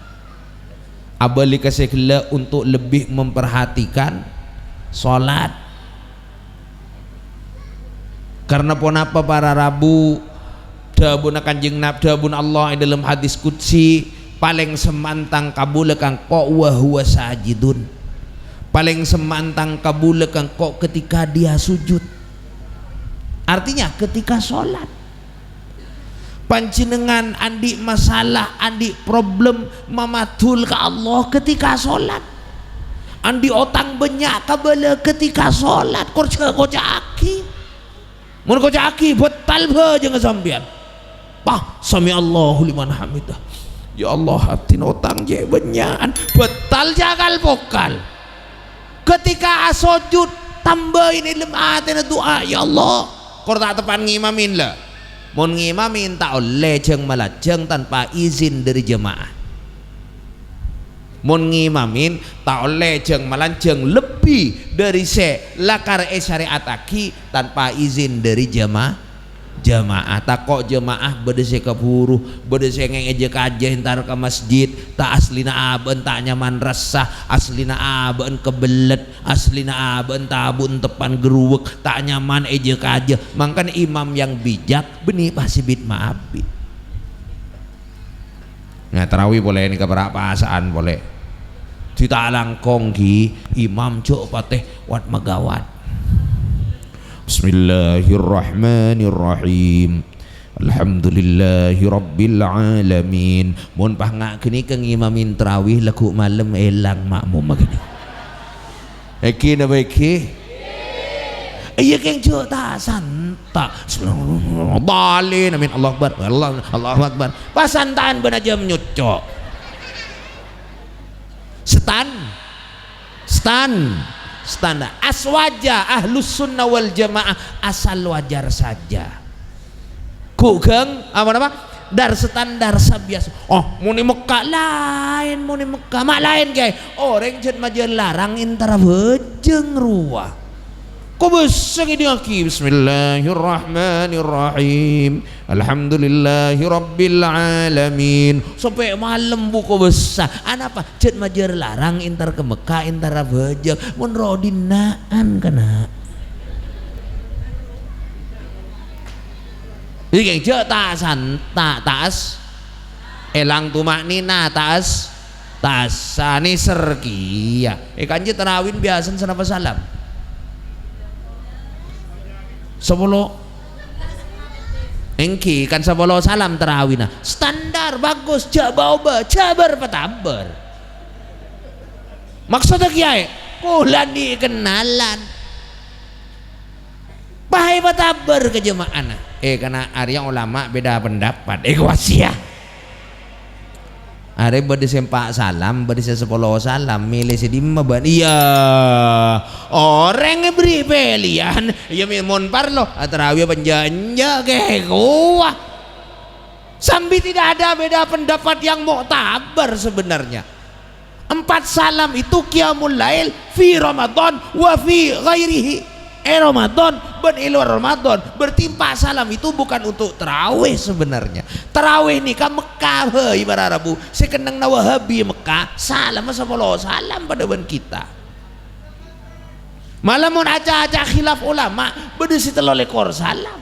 Abâli ka sè ghellâ' untuk lebih memperhatikan sholat. Karna ponapa para rabu? Dhâbuna Kanjeng Nab-, dhâbuna Allah è dâlem hadis qudsi, "Palèng semma'an tang kabulâ ka engko' wa huwa sajidun." Palèng semma'an tang kabulâ ka engko' ketika dia sujud. Artinya ketika sholat. Panjhennengngan andi' masalah, andi' problem, mamadul ka Allah ketika sholat. Andi' otang bânnya' kabâlâ ketika sholat, kor jhâ' koca'aghi. Mon koca'aghi, bâtal bhâjângnga sampèyan. Pah, sami'allahu liman hamidah. Ya Allah, abdhina otang cè' bânnya'an. Bâtal jhâ' kal-pokal. Ketika asojud, tambâi è dâlem atèna du'a, "Ya Allah," kor ta' teppa'an ngimami la. Mon ngimami ta' ollè jâng-malajâng tanpa izin dâri jamaah. Mon ngimami ta' ollè jâng-malajâng lebbi dâri sè lakar èsarè'attaghi tanpa izin dâri jama-, jamaah. Tako' jamaah bâdâ sè kabhuru, bâdâ sè ngèng èjâ-kajâ èntar ka masjid, ta' aslina abâ'na ta' nyaman rassa, aslina abâ'na kabellet, aslina abâ'na tabu' teppa'an gerruwek, ta' nyaman èjâ-kajâ. Mangkana imam yang bijak bânnè pas sè bit maabit. Nah, tarawih polè nèka para' pasa'an polè. Dhita' langkong ghi, imam jhâ' patè wat-magawat. Bismillahirrahmanirrahim. Alhamdulillahirabbil alamin. Mon pas nga' ghânèka ngimami tarawih lagghu' malem èlang ma'mumma ghânèka. Èngghi napa èngghi? Iyâ, kèng jhâ' ta' santa'. Bismillah. Amin. Allahu Akbar. Allah, Allahu Akbar. Pas santa'an bân ajâm nyocco'. Stan. Stan. Stan. Aswaja Ahlus Sunnah wal Jamaah asal wajar saja. Ghu' ghâng, apa, napa? Dar standar sabiyasa. Oh, mon è Mekka laèn, mon è Mekka. Ma' laèn, Kèyaè. Orèng jhât majâr larang èntara bhâjâng rowa. Kobâsa ngèdingngaghi, "Bismillahirrahmanirrahim. Alhamdulillahirabbil alamin." Sampè' malem bu kobâsa. Anapa? Jhât majâr larang èntar ka Mekka, èntara bhâjâng. Mon rowa dina'an, kana'. Iki jhâ' ta' santa', ta' as-, èlang tuma'nina, ta' as-, ta' assa, nèser kèya. È kanca tarawih biyasana sanapa salam? Sapolo. Èngghi, kan sapolo salam tarawihna. Standar, bagus, jhâ' bâ-obâ, jhâ' bâr-patabâr. Maksodda kèyaè, kaulâ andi' kennalan. Pas èpatabâr ka jema'ana. Eh, kana' arèya ulama beda pendapat. Eh, kowasiyah. Arè bâdâ sè empa' salam, bâdâ sè sapolo salam. Mèlè sè dimma, bân? Iyâ, orèng èberri' pèlèyan. Iyâ, mè-, mon parlo, atarawiyâ panja'-enja' kè kowa. Sambi tidak ada beda pendapat yang muktabar sebenarnya. Empat salam itu qiyamul lail fi Ramadan wa fi ghairihi. È Ramadan bân è luar Ramadan, berarti empa' salam itu bukan untuk tarawih sebenarnya. Tarawih nèka Mekkah bhâi para rabu, sè kennengnganna Wahabi Mekkah, salamma sapolo salam padâ bân kita. Malah mon aca-aca khilaf ulama, bâdâ sè tello lèkor salam.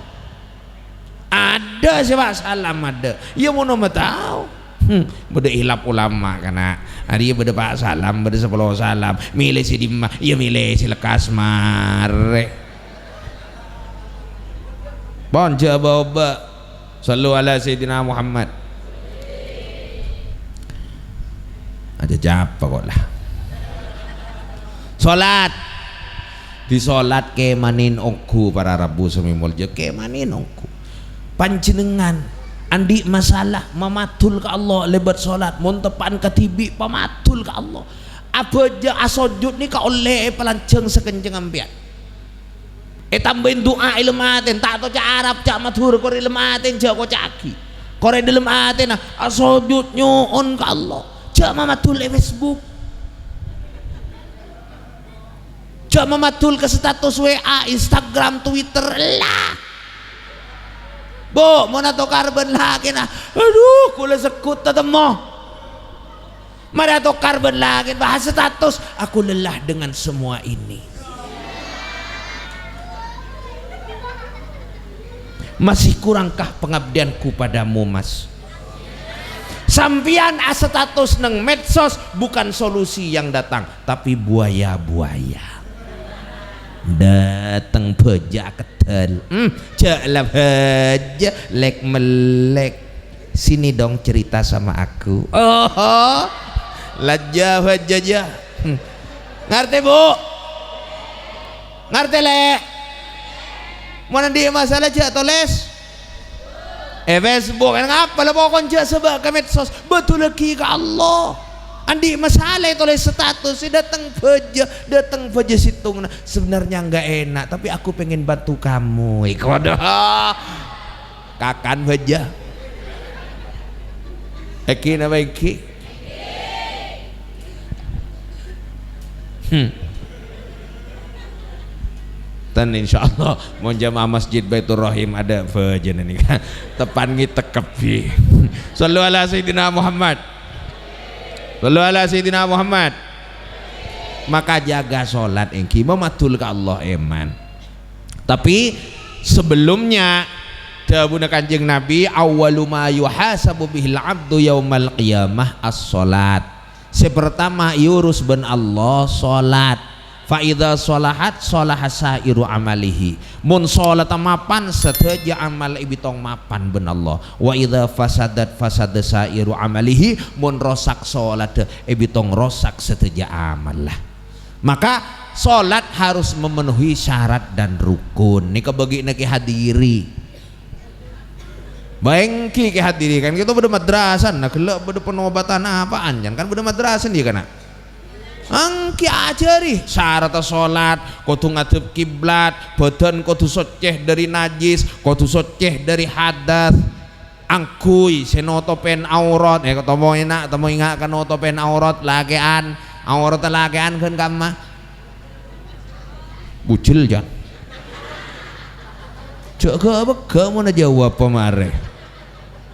Adâ' sè pa' salam adâ'. Iyâ mon ma' tao. Hmm, bâdâ khilaf ulama kana'. Arèya bâdâ pa' salam, bâdâ sapolo salam. Mèlè sè dimma? Iyâ mèlè sè lekkas marè. Pon jhâ' bâ-obâ. Shallu ala Sayyidina Muhammad. Aja capa kok lah. Salat. Di salat kèmanè ongghu para rabu sè molja, kèmanè ongghu. Panjhennengngan andi' masalah mamadul ka Allah lèbât salat, mon teppa'an kadhibi' pamadul ka Allah. Abhâjâng asojud nèka ollè èpalanjhâng sakenjeng ampèyan. Ètambâi du'a è dâlem atèna, ta' to ca' Arab, ca' Madhurâ, korè è dâlem atèna jhâ' koca'aghi. Korè è dâlem atèna, asojud nyo'on ka Allah. Jhâ' mamadul è Facebook. Jhâ' mamadul ka status W A, Instagram, Twitter, ella. Bu, mon atokar bân lakèna, adhu, kaulâ segghut tatemmo. Marè atokar bân lakèna, bahas status, "Aku lelah dengan semua ini." Masih kurangkah pengabdianku padamu, Mas? Sampèyan astatus neng medsos bukan solusi yang datang, tapi buaya-buaya. Dâteng bhâjâ akeddhâl. Hmm, jhâ' la bhâjâ, lèk-mellèk. Sini dong cerita sama aku. Oho. Lajjâ bhâjâ jâ. Hmm. Ngartè, Bu? Ngartè, Lè'? Mon andi' masalah jhâ' tolès è Facebook. Ngapa la pokon jhâ' sabâ' ka medsos? Bâdâlaghi ka Allah. Andi' masalah tolès status, dâteng bhâjâ, dâteng bhâjâ sèttongnga. Sebenarnya nggak enak, tapi aku pengen bantu kamu. Iko dah. Kakan bhâjâ. Èngghi napa èngghi? Hmm. Ten, insyaallah, mon jamaah Masjid Baitur Rahim adâ' bhâjâna nèka. Teppa'an ngètek kabbhi. Shallu ala Sayyidina Muhammad. Shallu ala Sayyidina Muhammad. Maka jâgâ salat èngghi, mamadul ka Allah, èman. Tapi sebelumnya, dhâbuna Kanjeng Nabi, "Awwalu ma yuhasabu bihil abdu yaumal qiyamah as-shalat." Sè pertama èurus bân Allah, salat. "Fa idza shalahat, shalaha sa'iru amalihi." Mon salatta mapan, sadhâjâ amal èbitong mapan bân Allah. "Wa idza fasadat, fasada sa'iru amalihi." Mon rosak salatta, èbitong rosak sadhâjâ amalla. Maka, salat harus memenuhi syarat dan rukun. Nèka bâgina Kè Hadiri. Bâ èngghi Kè Hadiri, kan kita bâdâ madrasana, ghellâ' bâdâ penobatan apaan, kan bâdâ madrasana, yâ, kana'? Èngghi ajhâri, syarat salat, kodhu ngadhep kiblat, bhâdhân kodhu soccè dâri najis, kodhu soccè dâri hadas. Angghuy sè notopèn aurat, eh, tomo èna', tomo ènga' ka notopèn aurat lakè'an, aurat lakè'an ghân kamma? Bujel, Jan. Jhâ' ghâ-, ghâ' mon ajâwâb pamarè.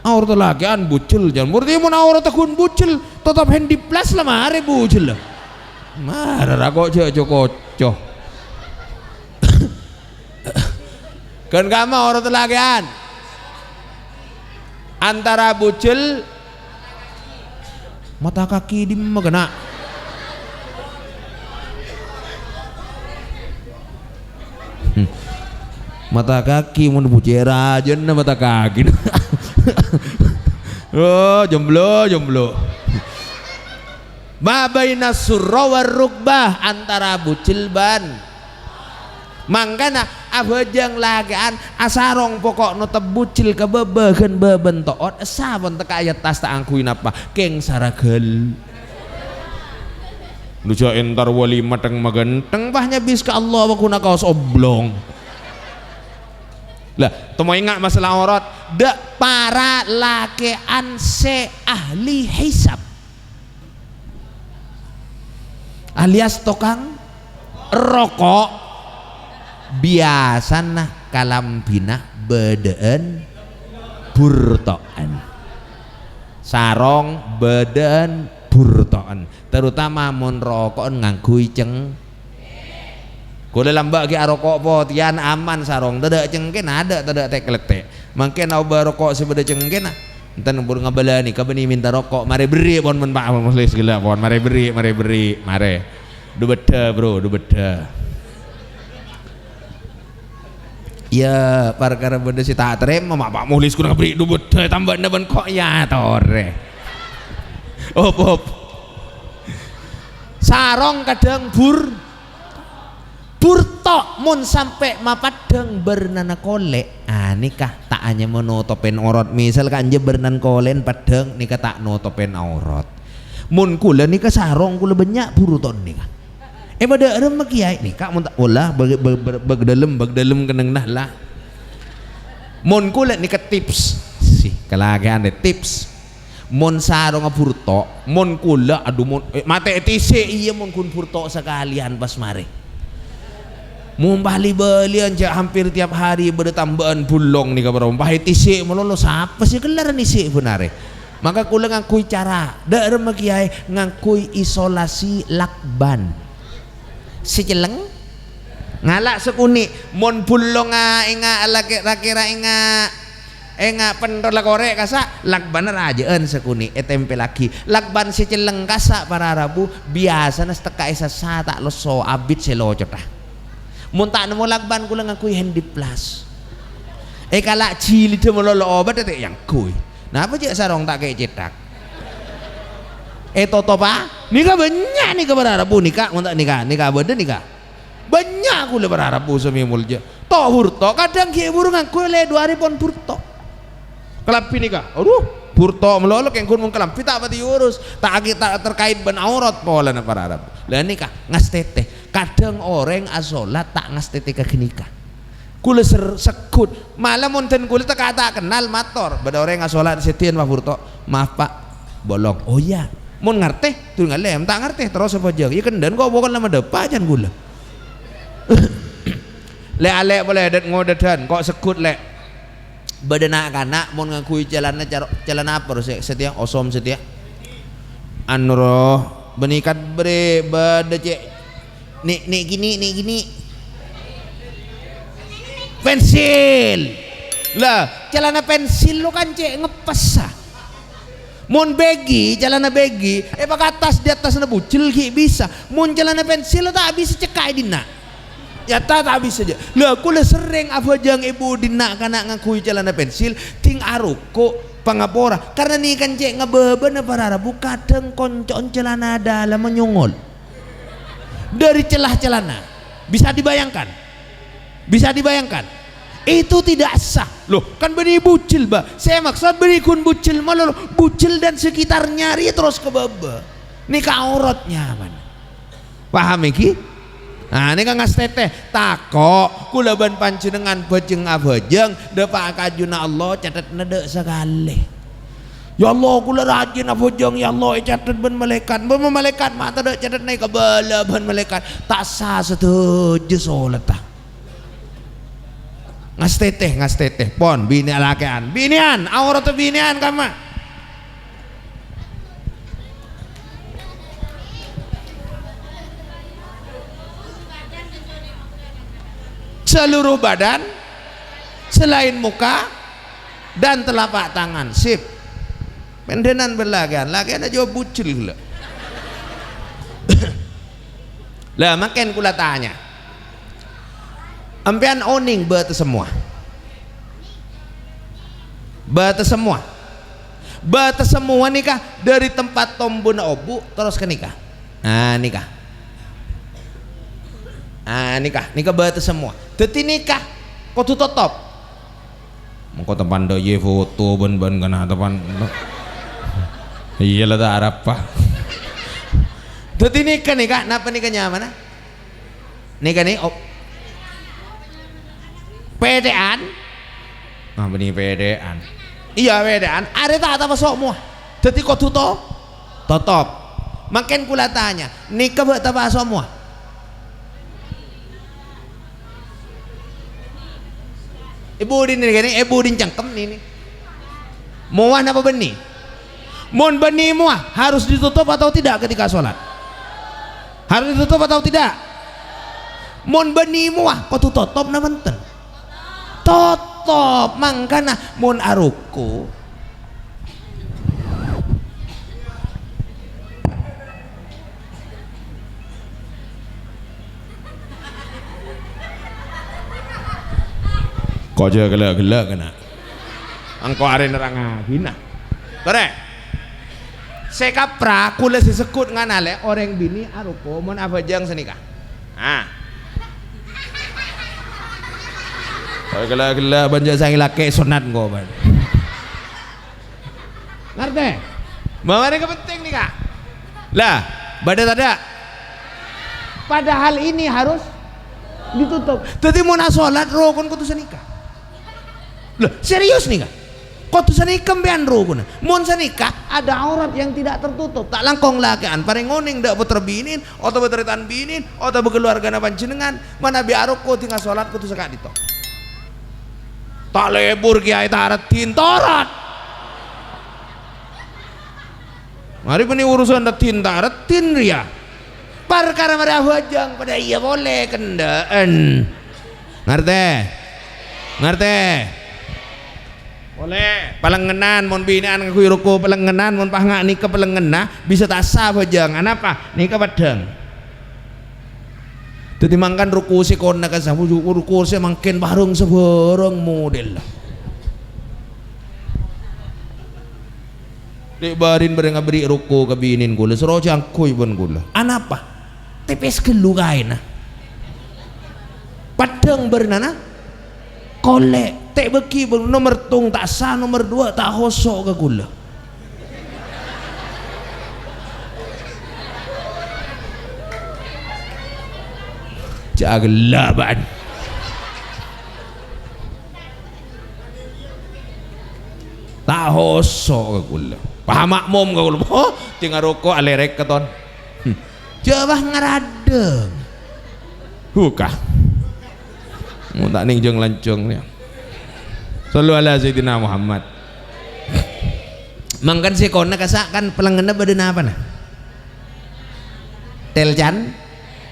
Aurat lakè'an bujel, Jan. Berarti mon aurat ghun bujel, totop handy plus la marè bujel. Mara ra kok jhâ' co-koco. Ghân kamma aurat lakè'an. Antara bujel, mata kaki dimma kèna? Hmm. Mata kaki mon bujel rajâna mata kaki. Oh, jomblo, jomblo. Ma baina surra war rukbah, antara bujel bân. Mangkana abhâjâng lakè'an asarong poko' notop bujel ka bâbâ ghân bâbâna to'ot, essa pon tekka' è attas ta' angghuy napa, kèng saraghâl. Lu jhâ' entar walimah thèng-maghânthèng, pas nyabis ka Allah, wa ghuna kaos oblong. Lah, tomo ènga' masalah aurat, dâ' para lakè'an sè ahli hisab. Alias tokang roko'. Biyasana kalambhina bâdâ'ân burto'an. Sarong bâdâ'ân burto'an, terutama mon roko'en ngangghuy ceng-, Kaulâ lambâ' ghi' aroko' potèyan, aman sarong, tadâ' cengkèna, adâ' tadâ' tèk-lèttèk. Mangkèn aobâ roko' sè bâdâ cengkèna. Enten buru ngabâlâni, ka bânnè mènta roko', marè berri' pon mon Pa' Mulis ghellâ' pon, marè berri', marè berri', marè. Dubedda, Bro, dubedda. Iyâ, parkara bâdâ sè ta' tarèma, ma' Pa' Mulis ghun ngaberri' dubedda, tambâna bân ko', iyâ, torè. Op, op. Sarong kadhâng bur-, burto', mon sampè' mapaddhâng bârnana kolè', ah, nèka ta' anyama notopèn orot. Misal ka'anja bârnan kolè'en paddhâng, nèka ta' notopèn orot. Mon kaulâ nèka sarong kaulâ bânnya' burto'en nèka. È, bâdâ aremma kèyaè nèka, mon ta', ola, bâ-, bâ-, bâ-, bâgdâlem, bâgdâlem kennengnganna, la. Mon kaulâ nèka tips, sih, kalakèyan rè, tips. Mon sarongnga burto', mon kaulâ, adhu, mon, eh, matè tèsè' iyâ mon ghun burto' sakalèyan pas marè. Mon bâli-bâliyân jâ' hampir tiap hari bâdâ tambâ'ân bulong nèka, para, mon pas ètèsè' malolo, sapa sè kellar nèsè' bân arè? Maka kaulâ ngangghuy cara, dâ' remma kèyaè ngangghuy isolasi lakban. Sè celleng, ngala' sakonè', mon bulongnga ènga' lakè-, ra-kèra ènga', ènga' penthol la korè' kassa', lakbanna rajâ'ân sakonè' ètèmpèllaghi. Lakban sè celleng kassa' para rabu, biyasana sè tekka è sassa ta' losso abit sè locotta. Mon ta' nemmo lakban, kaulâ ngangghuy Handiplast. Èkala' jilidda malolo obâdhâ ta' èangghuy. Napa jâ' sarong ta' kè cèthak? Ètotopa? Nèka bânnya' nèka para rabu nèka, mon ta' nèka, nèka bâdâ nèka. Bânnya' kaulâ para rabu sè mè molja. To' burto', kadhâng ghi' buru ngangghuy lè dhu arè pon burto'. Kalambhi nèka, adhu, burto' malolo kèng ghun mon kalambhi ta' patè èurus, ta' agi-, ta' terkait bân aurat polana para rabu. La nèka, ngastètè. Kadhâng orèng asolat ta' ngastètè ka ghânèka. Kaulâ ser-, segghut. Mala mon dân kaulâ tekka ta' kennal, mator. Bâdâ orèng asolat sèdhiyâ, "Maaf, burto'." "Maaf, Pa'." "Bolong." "Oh, iyâ." Mon ngartè, dur ngalèm. Ta' ngartè, terros abhâjâng. Iyâ, kendhân kok pokokna madâpa' can kaulâ. Lè'-alè' polè, dâd-ngodâdhân. Kok segghut, Lè'. Bâdâ na'-kana' mon ngangghuy calana caro-, calana apa, ro, sè-, satèya, osom satèya? Anu, ro, bânnè kad-, bârè-, bâdâ cè', nè', nè' gini, nè' gini. Pensil. Lah, calana pensil lo kan cè' ngepessa. Mon baggy, calana baggy, èpakattas di attasna bucel ghi' bisa. Mon calana pensil lo ta' bisa cekka' è dinna'. Nyata ta' bisa jâ. Lah, kaulâ serrèng abhâjâng è budina na'-kana' ngangghuy calana pensil, dhing aroko' pangapora. Karna nèka cè' ngabâbâna para rabu, kadhâng konco'en calana dâlemma nyongol. Dâri cella-cellana. Bisa dibayangkan? Bisa dibayangkan? Itu tidak sah. Loh, kan bânnè bucel, Bâ. Sè maksod bânnè ghun bucel malolo, bucel dan sekitarnya rèya terros ka bâbâ. Nèka aurat nyamana. Paham ènggi? Nah, nèka ngastètè. Tako', kaulâ bân panjhennengngan bhâjâng-abhâjâng, dâpa' ka ajunanna Allah, catetna dâ' sakalè. "Ya Allah, kaulâ rajin abhâjâng, ya Allah, ècatet bân malaèkat." Bân malaèkat ma' tadâ' catetna èkabâlâ bân malaèkat. Ta' sah sadhâjâ solatta. Ngastètè, ngastètè. Pon, binè' lakè'an. Binè'an, auratta binè'an kamma. Seluruh badan selain muka dan telapak tangan. Sip. Pendhenan bân lakè'an. Lakè'an ajâwâb bucel ghellâ'. Lah, mangkèn kaulâ tanya. Empèyan onèng bâtessa mowa? Bâtessa mowa. Bâtessa mowa nèka dâri tempat tombuna obu' terros ka nèka. Ah, nèka. Ah, nèka. Nèka bâtessa mowa. Dâddhi nèka kodhu totop. Mengko tepan dâ' iyâ foto bân-bân kana tepan. Iyâ la ta' arapa. Dâddhi nèka, nèka, napa nèka nyamana? Nèka nè, op-, pètè'an? Ah, bânnè pètè'an. Iyâ, pètè'an. Arè ta' tapaso' mowa. Dâddhi kodhu to-, totop. Mangkèn kaulâ tanya, nèka bâ' tapaso' mowa? È budin nèka nè, è budin cangkem nè, nè. Mowa napa bânnè? Mon bânnè mowa, harus ditutup atau tidak ketika sholat? Harus ditutup atau tidak? Mon bânnè mowa, kodhu totop napa enten? Totop. Mangkana mon aruku, ko' jhâ' ghellâ'-ghellâ' kana'. Engko' arè nerrangngaghi, nah. Torè. Sè kapra, kaulâ sè segghut nganalè orèng binè' aruku mon abhâjâng sanèka. Ah. Ko' ghellâ'-ghellâ' bân jhâ' sangèng lakè' sonnat engko', bân. Ngartè? Bâ, marè ka penting nèka. Lah, bâdâ tadâ'? Padahal ini harus ditutup. Dhâddhi, mon asolat rokon kodhu sanèka. Loh, serius nèka? Kodhu sanèka sampèyan rokonna. Mon sanèka, ada aurat yang tidak tertutup. Ta' langkong lakè'an, parèng onèng dâ' pottra binè'en, otabâ tarètan binè'en, otabâ kalowargana panjhennengngan. Manabi aruku dhing asolat kodhu saka'dinto. Ta' lebur kèyaè ta' raddhin, torot. Marè bânnè urusan raddhin ta' raddhin rèya. Parkara marè abhâjâng padâ iyâ polè kendhâ'ân. Ngartè? Ngartè? Polè, palengngennan mon binè'an ngangghuy ruku palengngennan, mon pas nga' nèka palengngenna, bisa ta' sah abhâjâng. Anapa? Nèka peddhâng. Dhâddhi mangkana ruku sè kona ka sabu, ruku sè mangkèn bhârâng-sabhârâng model. Lè' bârin bâreng aberri' ruku ka binè'en kaulâ, soro jhângkoy bân kaulâ. Anapa? Tèpès ghâllu kaèna. Peddhâng bârnana. Kolè', tè' bâgi bân nomer tong ta' sah, nomer duwâ' ta' hoso' ka kaulâ. Jhâ' ghellâ' bâ'na. Ta' hoso' ka kaulâ. Pas makmum ka kaulâ. Ho, dhing aruku alèrèk katon. Hmm. Jhâ' pas ngaradhâng. Buka. Mon ta' nèng jâng-lanjâng, ya. Shallu ala Sayyidina Muhammad. Mangkana sè kona kassa' kan palengngenna bâdâ napana? Tèlcan?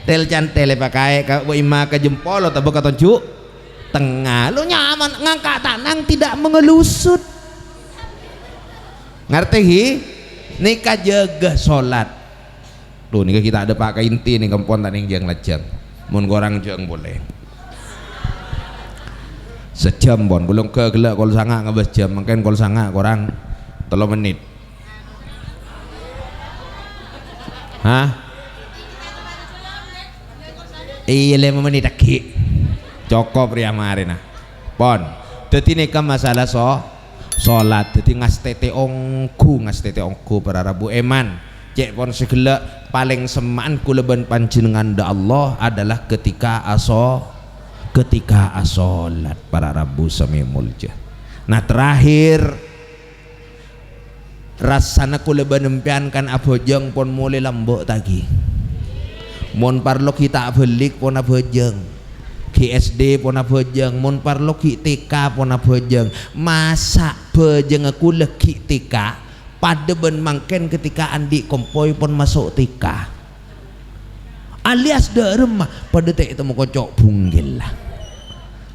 Tèlcan tèl èpakaè ka, wa imma ka jempol otabâ ka tonjhu' tengnga. Lo nyaman, ngangka' tanang tidak mengelusut. Ngartè, ghi? Nèka jâgâ solat. Lo, nèka ghi' ta' dâpa' ka inti nèka, ampon ta' nèng jâng-lajâng. Mon korang jâng polè. Sajâm, pon. Bulung ghâ-, ghellâ' kol sanga' ngabâs jâm, mangkèn kol sanga' korang tello mennit. Hah? Iyâ, lèma mennit aghi'. Cokop rèya marèna. Pon. Dhâddhi nèka masalah so-, solat. Dhâddhi ngastètè ongghu, ngastètè ongghu para rabu èman. Cè' pon sè ghellâ' palèng semma'an kaulâ bân panjhennengngan dâ' Allah adalah ketika aso-, ketika asolat para rabu sè molja. Nah, terakhir, Rassana kaulâ bân empèyan kan abhâjâng pon molè lambâ' taghi. Mon parlo ghi' ta' abâlik pon abhâjâng. Ghi' S D pon abhâjâng, mon parlo ghi' T K pon abhâjâng. Masa' bhâjângnga kaulâ ghi' T K padâ bân mangkèn ketika andi' kompoy pon maso' T K. Alias dâ' remma padâ ta' ètemmo koco' bhunggella.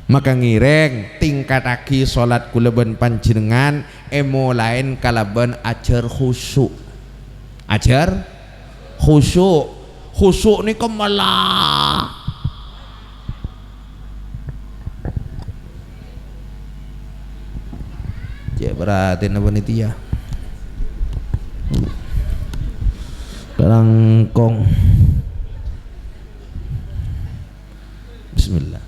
Maka ngèrèng, tingkattaghi solat kaulâ bân panjhennengngan, èmolaè kalabân ajhâr khusu'. Ajhâr khusu'. Khusu' nèka mala. Cè' parhatèna panitia. Kalangkong. Bismillah.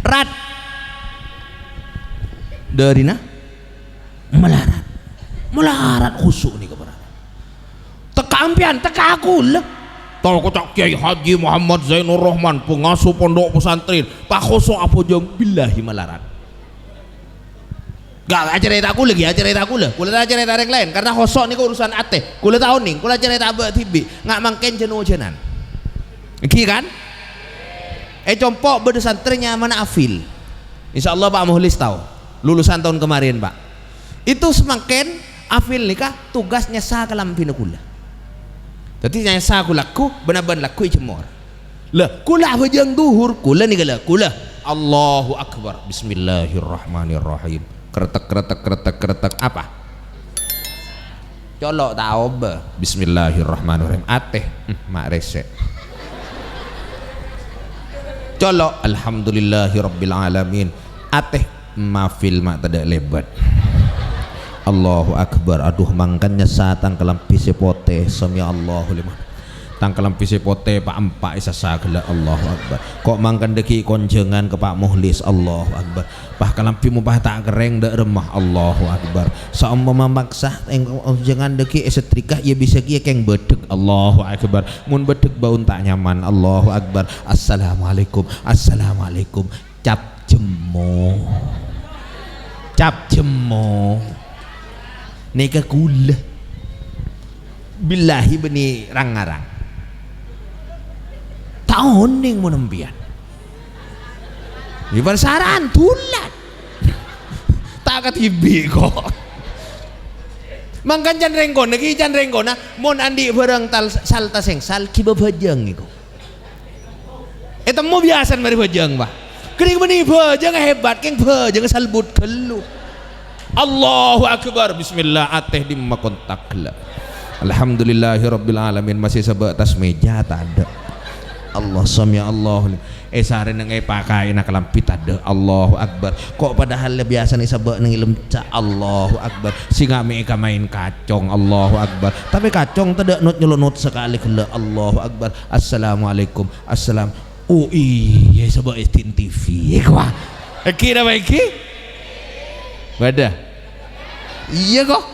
Rat. Dârina malarat. Malarat khusu' nèka, para. Tèka ampèyan, tèka kaulâ. Tao koca' Kiai Haji Muhammad Zainur Rahman, pangasuh pondok pesantren, pakhoso' abhâjâng billahi malarat. Ghi' acarèta kaulâ, ghi' acarèta kaulâ. Kaulâ ta' acarèta orèng laèn, karna khoso' nèko urusan atè. Kaulâ ta' onèng, kaulâ acarèta abâ' dhibi'. Nga' mangkèn jhân-ojhânan. Èngghi kan? È compo' bâdâ santrè nyamana Afil. Insyaallah Pak Mukhlis tao. Lulusan taon kemarin, Pak. Itu samangkèn Afil nèka tugas nyassa kalambhina kaulâ. Dhâddhi nyassa ghu-lagghu, bân-abân lagghu èjemmor. Lah, kaulâ abhâjâng dhuhur, kaulâ nèka la, kaulâ. Allahu Akbar. Bismillahirrahmanirrahim. Kretek, kretek, kretek, kretek. Apa? Colo' ta' obâ. Bismillahirrahmanirrahim. Atè. Hmm, ma' rèsè'. Colo'. Alhamdulillahirabbil alamin. Atè. Mafil ma' tadâ' lèbât. Allahu Akbar. Adhu, mangkèn nyassa tang kalambhi sè potè. Sami'allahu liman. Tang kalambhi sè potè pa'-empa' èsassa ghellâ'. Allahu Akbar. Ko' mangkèn dâggi' konjhângan ka Pak Mukhlis. Allahu Akbar. Pas kalambhi mon pas ta' kerrèng dâ' remma. Allahu Akbar. Saompama maksa èng-, onjhângan dâggi' èsetrika, iyâ bisa kèya kèng bâdhâk. Allahu Akbar. Mon bâdhâk bâuna ta' nyaman. Allahu Akbar. Assalamualaikum. Assalamualaikum. Cap jemmo. Cap jemmo. Nèka kaulâ. Billahi bânnè rang-ngarang. Ta' onèng mon empèyan. Yâ, pasaran dulan. Ta' kadhibi' ko'. Mangkèn can rèngkona, ghi can rèngkona, mon andi' bhârâng tal-, sal tasèngsal, ghibâ bhâjâng èko. Ètemmo biyasana marè bhâjâng, Pak. Ghânèka bânnè bhâjâng hebat, kèng bhâjâng salbut ghâllu. Allahu Akbar. Bismillah, atè dimma kontak ghellâ'. Alhamdulillahirabbil alamin, masè sabâ' attas mèja tadâ'. Allah, sami Allah. Èsarè neng èpakaèna kalambhi tadâ'. Allahu Akbar. Ko' padahal biyasana sabâ' neng è lemca'. Allahu Akbar. Sènga' mè' èkamaèn kacong. Allahu Akbar. Tapè kacong tadâ' not-nyolonot sakalè ghellâ'. Allahu Akbar. Assalamualaikum. Assalam. Oh iyâ, sabâ' èstin T V. Èko, ah. Èngghi napa èngghi? Bâdâ. Iyâ, ko'.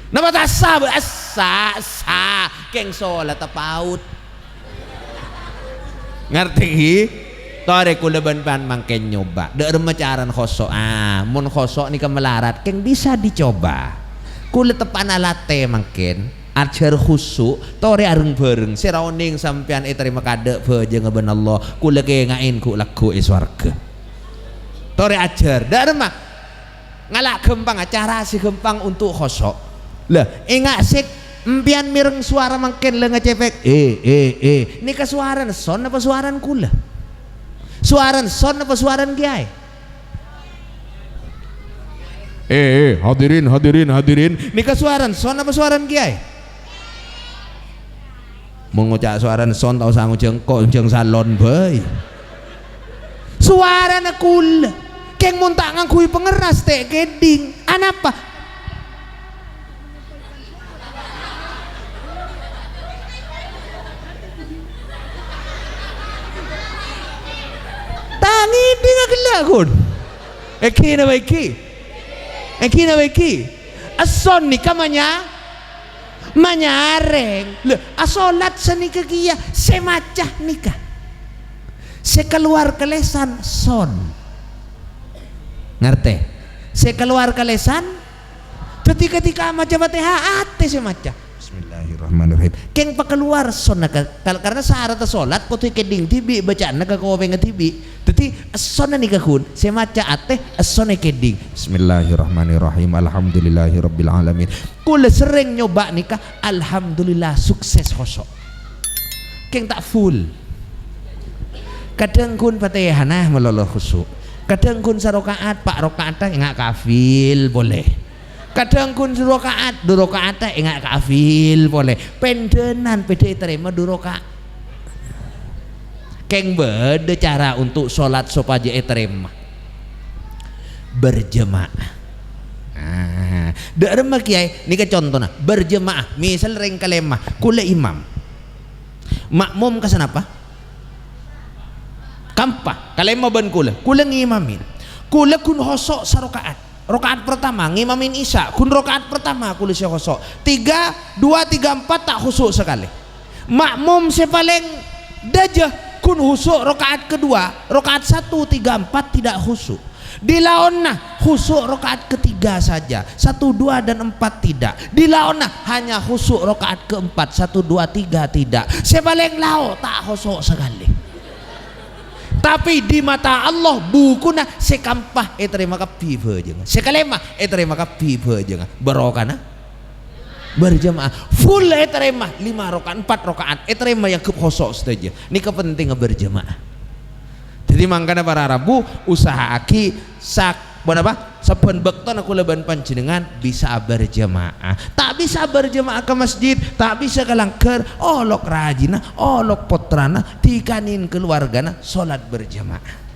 Napa ta' essa, Bu? Essa, essa. Kèng solat tapaut. Ngartè, ghi? Torè kaulâ bân pan mangkèn nyoba. Dâ' remma carana khoso'. Ah, mon khoso' nèka malarat, kèng bisa dicoba. Kaulâ teppa'na latè mangkèn, ajhâr khusu', torè areng-bhâreng. Sè ra onèng sampèyan ètarèma kaadâ' bhâjângnga bân Allah, kaulâ kènga'è ghu-lagghu è sowarghâ. Torè ajhâr. Dâ' remma. Ngala' ghâmpang, cara sè ghâmpang untuk khoso'. Lah, enga' sè empèyan mèreng sowara mangkèn la ngacepek, "Eh, eh, eh." Nèka sowarana son apa sowarana kaulâ? Sowarana son apa sowarana kèyaè? "Eh, eh, hadirin, hadirin, hadirin." Nèka sowarana son apa sowarana kèyaè? Mon ngoca' sowarana son ta' osa ngojhâng ko', ngojhâng salon bhâi. Sowarana kaulâ. Kèng mon ta' ngangghuy pangerras ta' èkèdhing. Anapa? Ta' ngèdhing ghellâ', ghun. Èngghi napa èngghi? Èngghi napa èngghi? Èson nèka manya-, manyarèng. Lho, asolat sanèka kèya sè maca nèka. Sè kalowar kalèsan son. Ngartè? Sè kalowar kalèsan, dhâddhi ketika maca Fatihah, atè sè maca. Bismillahirrahmanirrahim. Kèng pakalowar sonna ka-, kal-, karena saratta solat kodhu èkèdhing dhibi', baca'anna ka kopèngnga dhibi'. Dhâddhi, èsonna nèka ghun, sè maca atè, èsonna èkèdhing. Bismillahirrahmanirrahim. Alhamdulillahirabbil alamin. Kaulâ serrèng nyoba nèka, alhamdulillah sukses khoso'. Kèng ta' full. Kadhâng ghun Fatihana malolo khusu'. Kadhâng ghun saroka'at, pa' roka'atta enga' kafil polè. Kadhâng ghun du roka'at, du roka'atta enga' kafil polè. Pendhânan bhidhâ ètarèma du roka-, Kèng bâdâ cara untuk solat sopajâ ètarèma. Berjemaah. Ah, dâ' remma kèyaè, nèka contona, berjemaah. Misal rèng kalèma, kaulâ imam. Ma'mum ka sanapa? Kaempa, kalèma bân kaulâ. Kaulâ ngimami. Kaulâ ghun khoso' saroka'at. Roka'at pertama, ngimami Isya. Ghun roka'at pertama kaulâ sè khoso'. Tiga, dua, tiga, empat ta' khusu' sakalè. Ma'mum sè palèng dâjâ, ghun khusu' roka'at kedua, roka'at satu, tiga, empat tidak khusu'. Di laonna khusyuk rakaat ketiga saja, satu, dua, dan empat tidak. Di laonna hanya khusyuk rakaat keempat, satu, dua, tiga tidak. Sè palèng lao' ta' khusyuk sakalè. Tapè di mata Allah, bukuna sè kaempa ètarèma kabbhi bhâjângnga. Sè kalèma ètarèma kabbhi bhâjângnga. Barokana berjamaah. Full ètarèma, lima rakaat, empat rakaat, ètarèma èangghep khusyuk sadhâjâ. Nèka pentingnga berjamaah. Dhâddhi mangkana para rabu, usahaaghi sak-, ponapa? Sabbhân bâktona kaulâ bân panjhennengngan bisa berjamaah. Ta' bisa berjamaah ka masjid, ta' bisa ka langghâr, olok rajina, olok pottrana, dhikanèn kaluwargana, sholat berjamaah.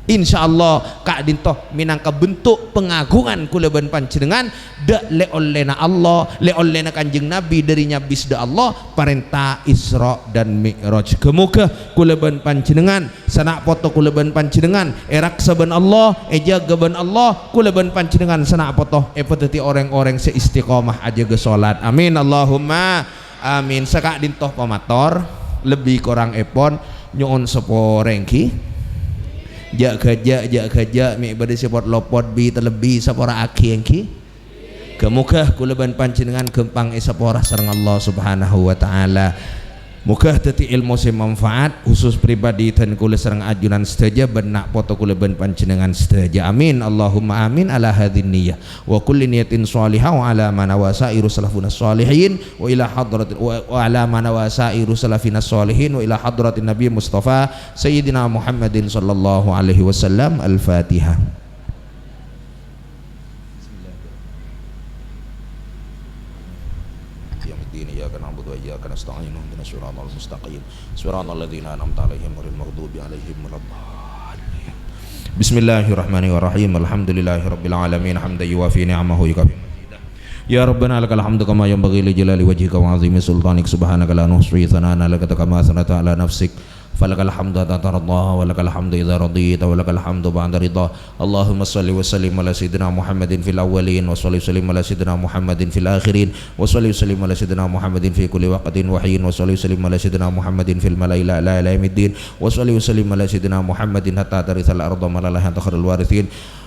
Insyaallah, ka'dinto mènangka bentuk pengagungan kaulâ bân panjhennengngan, dâ' lè-ollèna Allah, lè-ollèna Kanjeng Nabi dhâri nyabis dâ' Allah, parènta Isra dan Mi'raj. Ghâ-moghâ kaulâ bân panjhennengngan, sana' poto kaulâ bân panjhennengngan, èraksa bân Allah, èjâgâ bân Allah, kaulâ bân panjhennengngan sana' poto èpadhâddhi orèng-orèng sè istiqomah ajâgâ sholat. Amin, Allahumma amin. Saka'dinto pamator, lebbi korangngèpon nyo'on saporah èngghi. Jhâ' ghâjâ', jhâ' ghâjâ', mè' bâdâ sè pot-lopot bi' talebbi sapora'aghi èngghi. Ghâ-moghâ kaulâ bân panjhennengngan ghâmpang èsaporah sareng Allah Subhanahu wa Ta'ala. Moghâ dhâddhi èlmo sè manfaat, khusus pribadi dân kaulâ sareng ajunan sadhâjâ bân na' poto kaulâ bân panjhennengngan sadhâjâ. Amin. Allahumma amin ala hadzin niyyah. Wa kulli niyatin shalihah wa ala ma nawa sa'iru salafina shalihin wa ila hadratin, wa, wa ala ma nawa sa'iru salafina shalihin wa ila hadratin Nabi Mustafa Sayyidina Muhammadin sallallahu alaihi wasallam. Al-Fatihah. يوم الدين. إياك نعبد وإياك نستعين. اهدنا الصراط المستقيم. صراط الذين أنعمت عليهم غير المغضوب عليهم ولا الضالين. بسم الله الرحمن الرحيم. الحمد لله رب العالمين. حمدا يوافي نعمه ويكافئ مزيده. يا ربنا لك الحمد كما ينبغي لجلال وجهك وعظيم سلطانك. سبحانك لا نحصي ثناء عليك أنت كما أثنيت على نفسك. فلك الحمد حتى ترضى، ولك الحمد إذا رضيت، ولك الحمد بعد الرضا. اللهم صل وسلم على سيدنا محمد في الأولين، وصل وسلم على سيدنا محمد في الآخرين، وصل وسلم على سيدنا محمد في كل وقت وحين، وصل وسلم على سيدنا محمد في الملأ الأعلى إلى يوم الدين، وصل وسلم على سيدنا محمد حتى ترث الأرض من عليها خير الوارثين.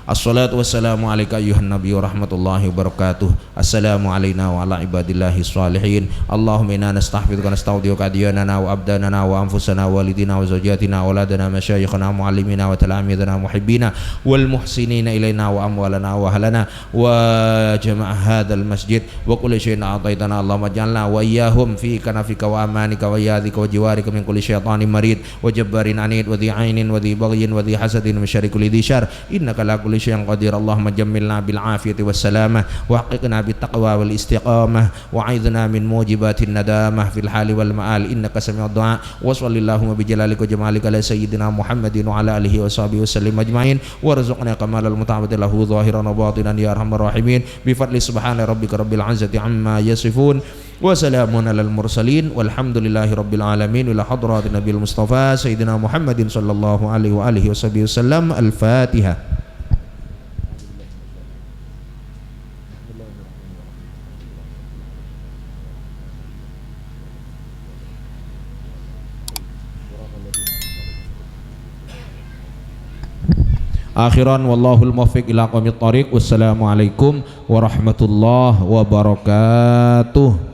الصلاة والسلام عليك أيها النبي ورحمة الله وبركاته. السلام علينا وعلى عباد الله الصالحين. اللهم إنا نستحفظك ونستودعك أدياننا وأبداننا وأنفسنا ووالدينا وزوجاتنا وأولادنا مشايخنا معلمينا وتلاميذنا محبينا والمحسنين إلينا وأموالنا وأهلنا وجماع هذا المسجد وكل شيء أعطيتنا. اللهم اجعلنا وإياهم في كنفك وأمانك وعياذك وجوارك من كل شيطان مريد وجبار عنيد وذي عين وذي بغي وذي حسد ومن شر كل ذي شر. إنك على كل شيء قدير. اللهم جملنا بالعافية والسلامة، وحققنا بالتقوى والاستقامة، وأعذنا من موجبات الندامة في الحال والمآل، إنك سميع الدعاء. وصل اللهم بجلالك وجمالك على سيدنا محمد وعلى آله وصحبه وسلم أجمعين، وارزقنا كمال المتابعة له ظاهرا وباطنا يا أرحم الراحمين، بفضل سبحان ربك رب العزة عما يصفون، وسلام على المرسلين، والحمد لله رب العالمين. إلى حضرة النبي المصطفى سيدنا محمد صلى الله عليه وآله وصحبه وسلم. الفاتحة. آخرا، والله الموفق إلى أقوم الطريق. والسلام عليكم ورحمة الله وبركاته.